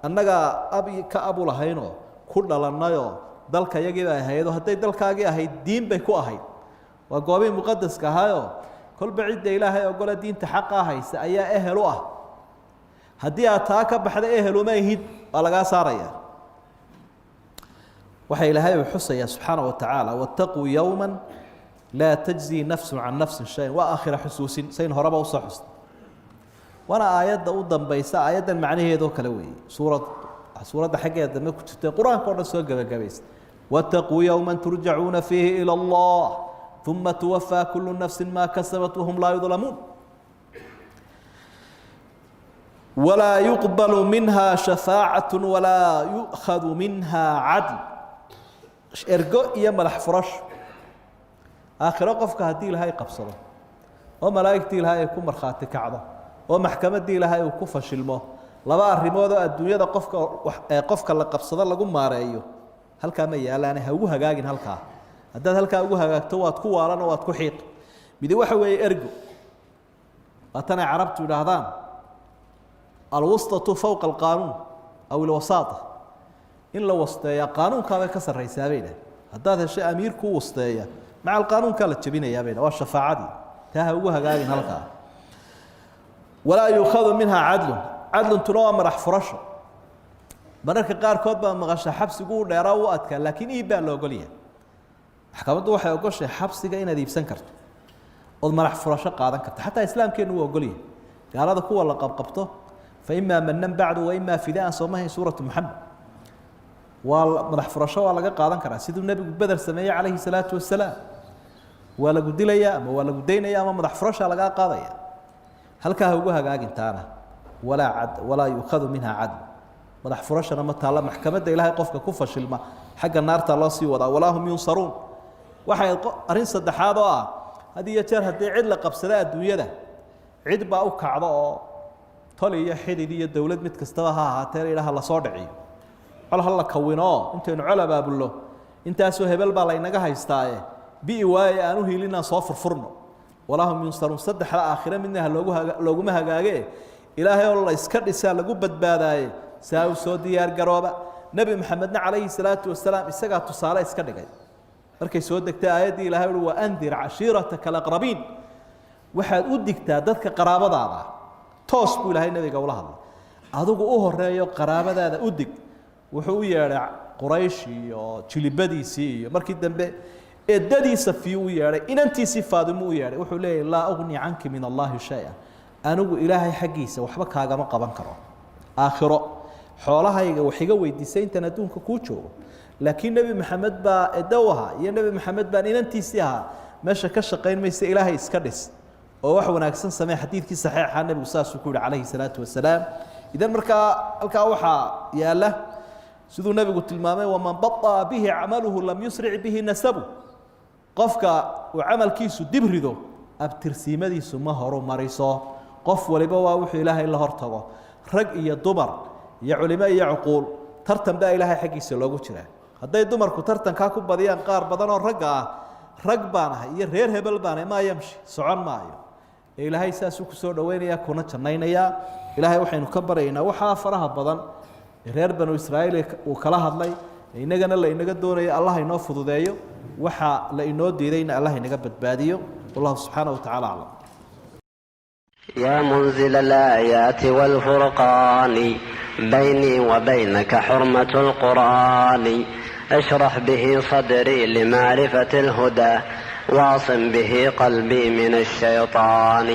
annagaa ab ka abu lahaynoo ku dhalannayoo dalka iyagii bay ahaydoo. Hadday dalkaagii ahayd, diin bay ku ahayd, waa goobihii muqadaska ahaayoo kolba cidda Ilaahay ogole diinta xaqaa haysa ayaa ehel u ah. Haddii aad taa ka baxda, ehel uma ihid, waa lagaa saaraya. Waxaa Ilaahay uu xusayaa subxaana wa tacaala: "Wattaquu yowma laa tajzii nafsu can nafsin shayan." Waa aakhira xusuusin sayn horeba usoo xustay, waana aayadda u dambaysa. Aayaddan macnaheedoo kale weeye suurad suuradda xaggeeda dambe ku jirtay, Qur-aanka o dhan soo gebagabaysa: "Wattaquu yowma turjacuuna fiihi ilى Allah uma tuwafaa kulu nafsi ma kasabat wahum laa yudlamuun walaa yuqbalu minha shafaacaة walaa yu'khadu minha cadl." Ergo iyo madax furasho aakhiro qofka haddii Ilaahay qabsado oo malaa'igtii Ilaahay ay ku markhaati kacdo oo maxkamaddii Ilaahay uu ku fashilmo, laba arrimood oo adduunyada qofka qofka la qabsado lagu maareeyo halkaa ma yaalaane. Ha ugu hagaagin halkaa. Haddaad halkaa ugu hagaagto, waad ku waalan oo waad ku xiiq. Midi waxa weeye ergo, waa tan ay Carabtu idhaahdaan "alwustatu fowqa alqaanuun" aw alwasaata. In la wasteeyaa qaanuunkaabay ka sarraysaa bay dhah. Haddaad heshay amiir kuu wasteeya, maca alqaanuunkaa la jebinayaa bay dhah. Waa shafaacadii. Taa ha ugu hagaagin halkaa. "Walaa yuukhadu minhaa cadlun." Cadluntuna waa madax furasho. Mararka qaarkood baa maqasha xabsigu u dheeraa, u adkaa, laakiin iib baa la ogolyahay. Maxkamaddu waxay ogoshahay xabsiga inaad iibsan karto ood madax furasho qaadan karto. Xataa Islaamkeennu wuu ogolyahay. Gaalada kuwa la qabqabto, fa imaa manan bacdu wa imaa fidaan, soo mahayn Suuratu Moxamed? Waa madax furasho, waa laga qaadan karaa, siduu Nebigu Beder sameeyey calayhi salaatu wasalaam. Waa lagu dilayaa ama waa lagu daynaya ama madax furashaa lagaa qaadaya. Halkaa ha ugu hagaagintaana. Walaa ad "walaa yuukhadu minha cadl", madax furashana ma taalla. Maxkamadda Ilaahay qofka ku fashilma, xagga naarta loo sii wadaa. "Walaa hum yunsaruun." Waxay arrin saddexaad oo ah, had iyo jeer haddii cid la qabsada adduunyada, cid baa u kacdo oo tol iyo xidid iyo dowlad mid kastaba ha ahaatee la yidhaha lasoo dhiciyo, col ha la kawinoo, intaynu col abaabullo, intaasoo hebel baa laynaga haystaaye, bi'i waaye aan u hiilinaan soo furfurno. "Walaa hum yunsaruun." Saddexda aakhire midna ha loogu haga looguma hagaage. Ilaahay oo la iska dhisaa lagu badbaadaaye, saa u soo diyaar garooba. Nebi Maxamedna calayhi salaatu wasalaam isagaa tusaale iska dhigay. Markay soo degtay aayaddii, Ilahay uhi: "Wa andir cashiirataka alaqrabiin." Waxaad u digtaa dadka qaraabadaada. Toos buu Ilaahay nebiga ula hadlay: adigu u horeeyo, qaraabadaada u dig. Wuxuu u yeedhay Quraysh iyo jilibadiisii, iyo markii dambe eedadii Safiyu u yeedhay, inantiisii Faadimu u yeedhay. Wuxuu leeyahy: "Laa ugni canki min Allahi shay-a." Anigu Ilaahay xaggiisa waxba kaagama qaban karo aakhiro. Xoolahayga wax iga weydiisay intaan adduunka kuu joogo, laakiin Nebi Maxamed baa edow ahaa iyo Nebi Maxamed baan inantiisii ahaa meesha ka shaqayn maysa. Ilaahay iska dhis oo wax wanaagsan samee. Xadiidkii saxiixa nebigu saasuu ku yihi calayhi salaatu wasalaam. Idan markaa halkaa waxaa yaalla siduu nebigu tilmaamay: "Waman baطa'a bihi camaluhu lam yusric bihi nasabu." Qofka uu camalkiisu dib rido, abtirsiimadiisu ma horu mariso. Qof waliba waa wuxuu Ilaahay la hortago, rag iyo dumar iyo culimo iyo cuquul. Tartan baa Ilaahay xaggiisa loogu jiraa. Hadday dumarku tartankaa ku badiyaan qaar badan oo ragga ah, rag baan ahay iyo reer hebel baan ahay maa yamshi, socon maayo. Ee Ilaahay saasuu kusoo dhoweynayaa kuna jannaynayaa. Ilaahay waxaynu ka baryaynaa waxaa faraha badan ee reer Banu Israa'iil uu kala hadlay, innagana la inaga doonaya, Allah inoo fududeeyo. Waxa la inoo diidayna Allah inaga badbaadiyo. Wallahu subxaana wa tacala aclam. يا منزل الآيات والفرقان، بيني وبينك حرمة القرآن. اشرح به صدري لمعرفة الهدى، واعصم به قلبي من الشيطان.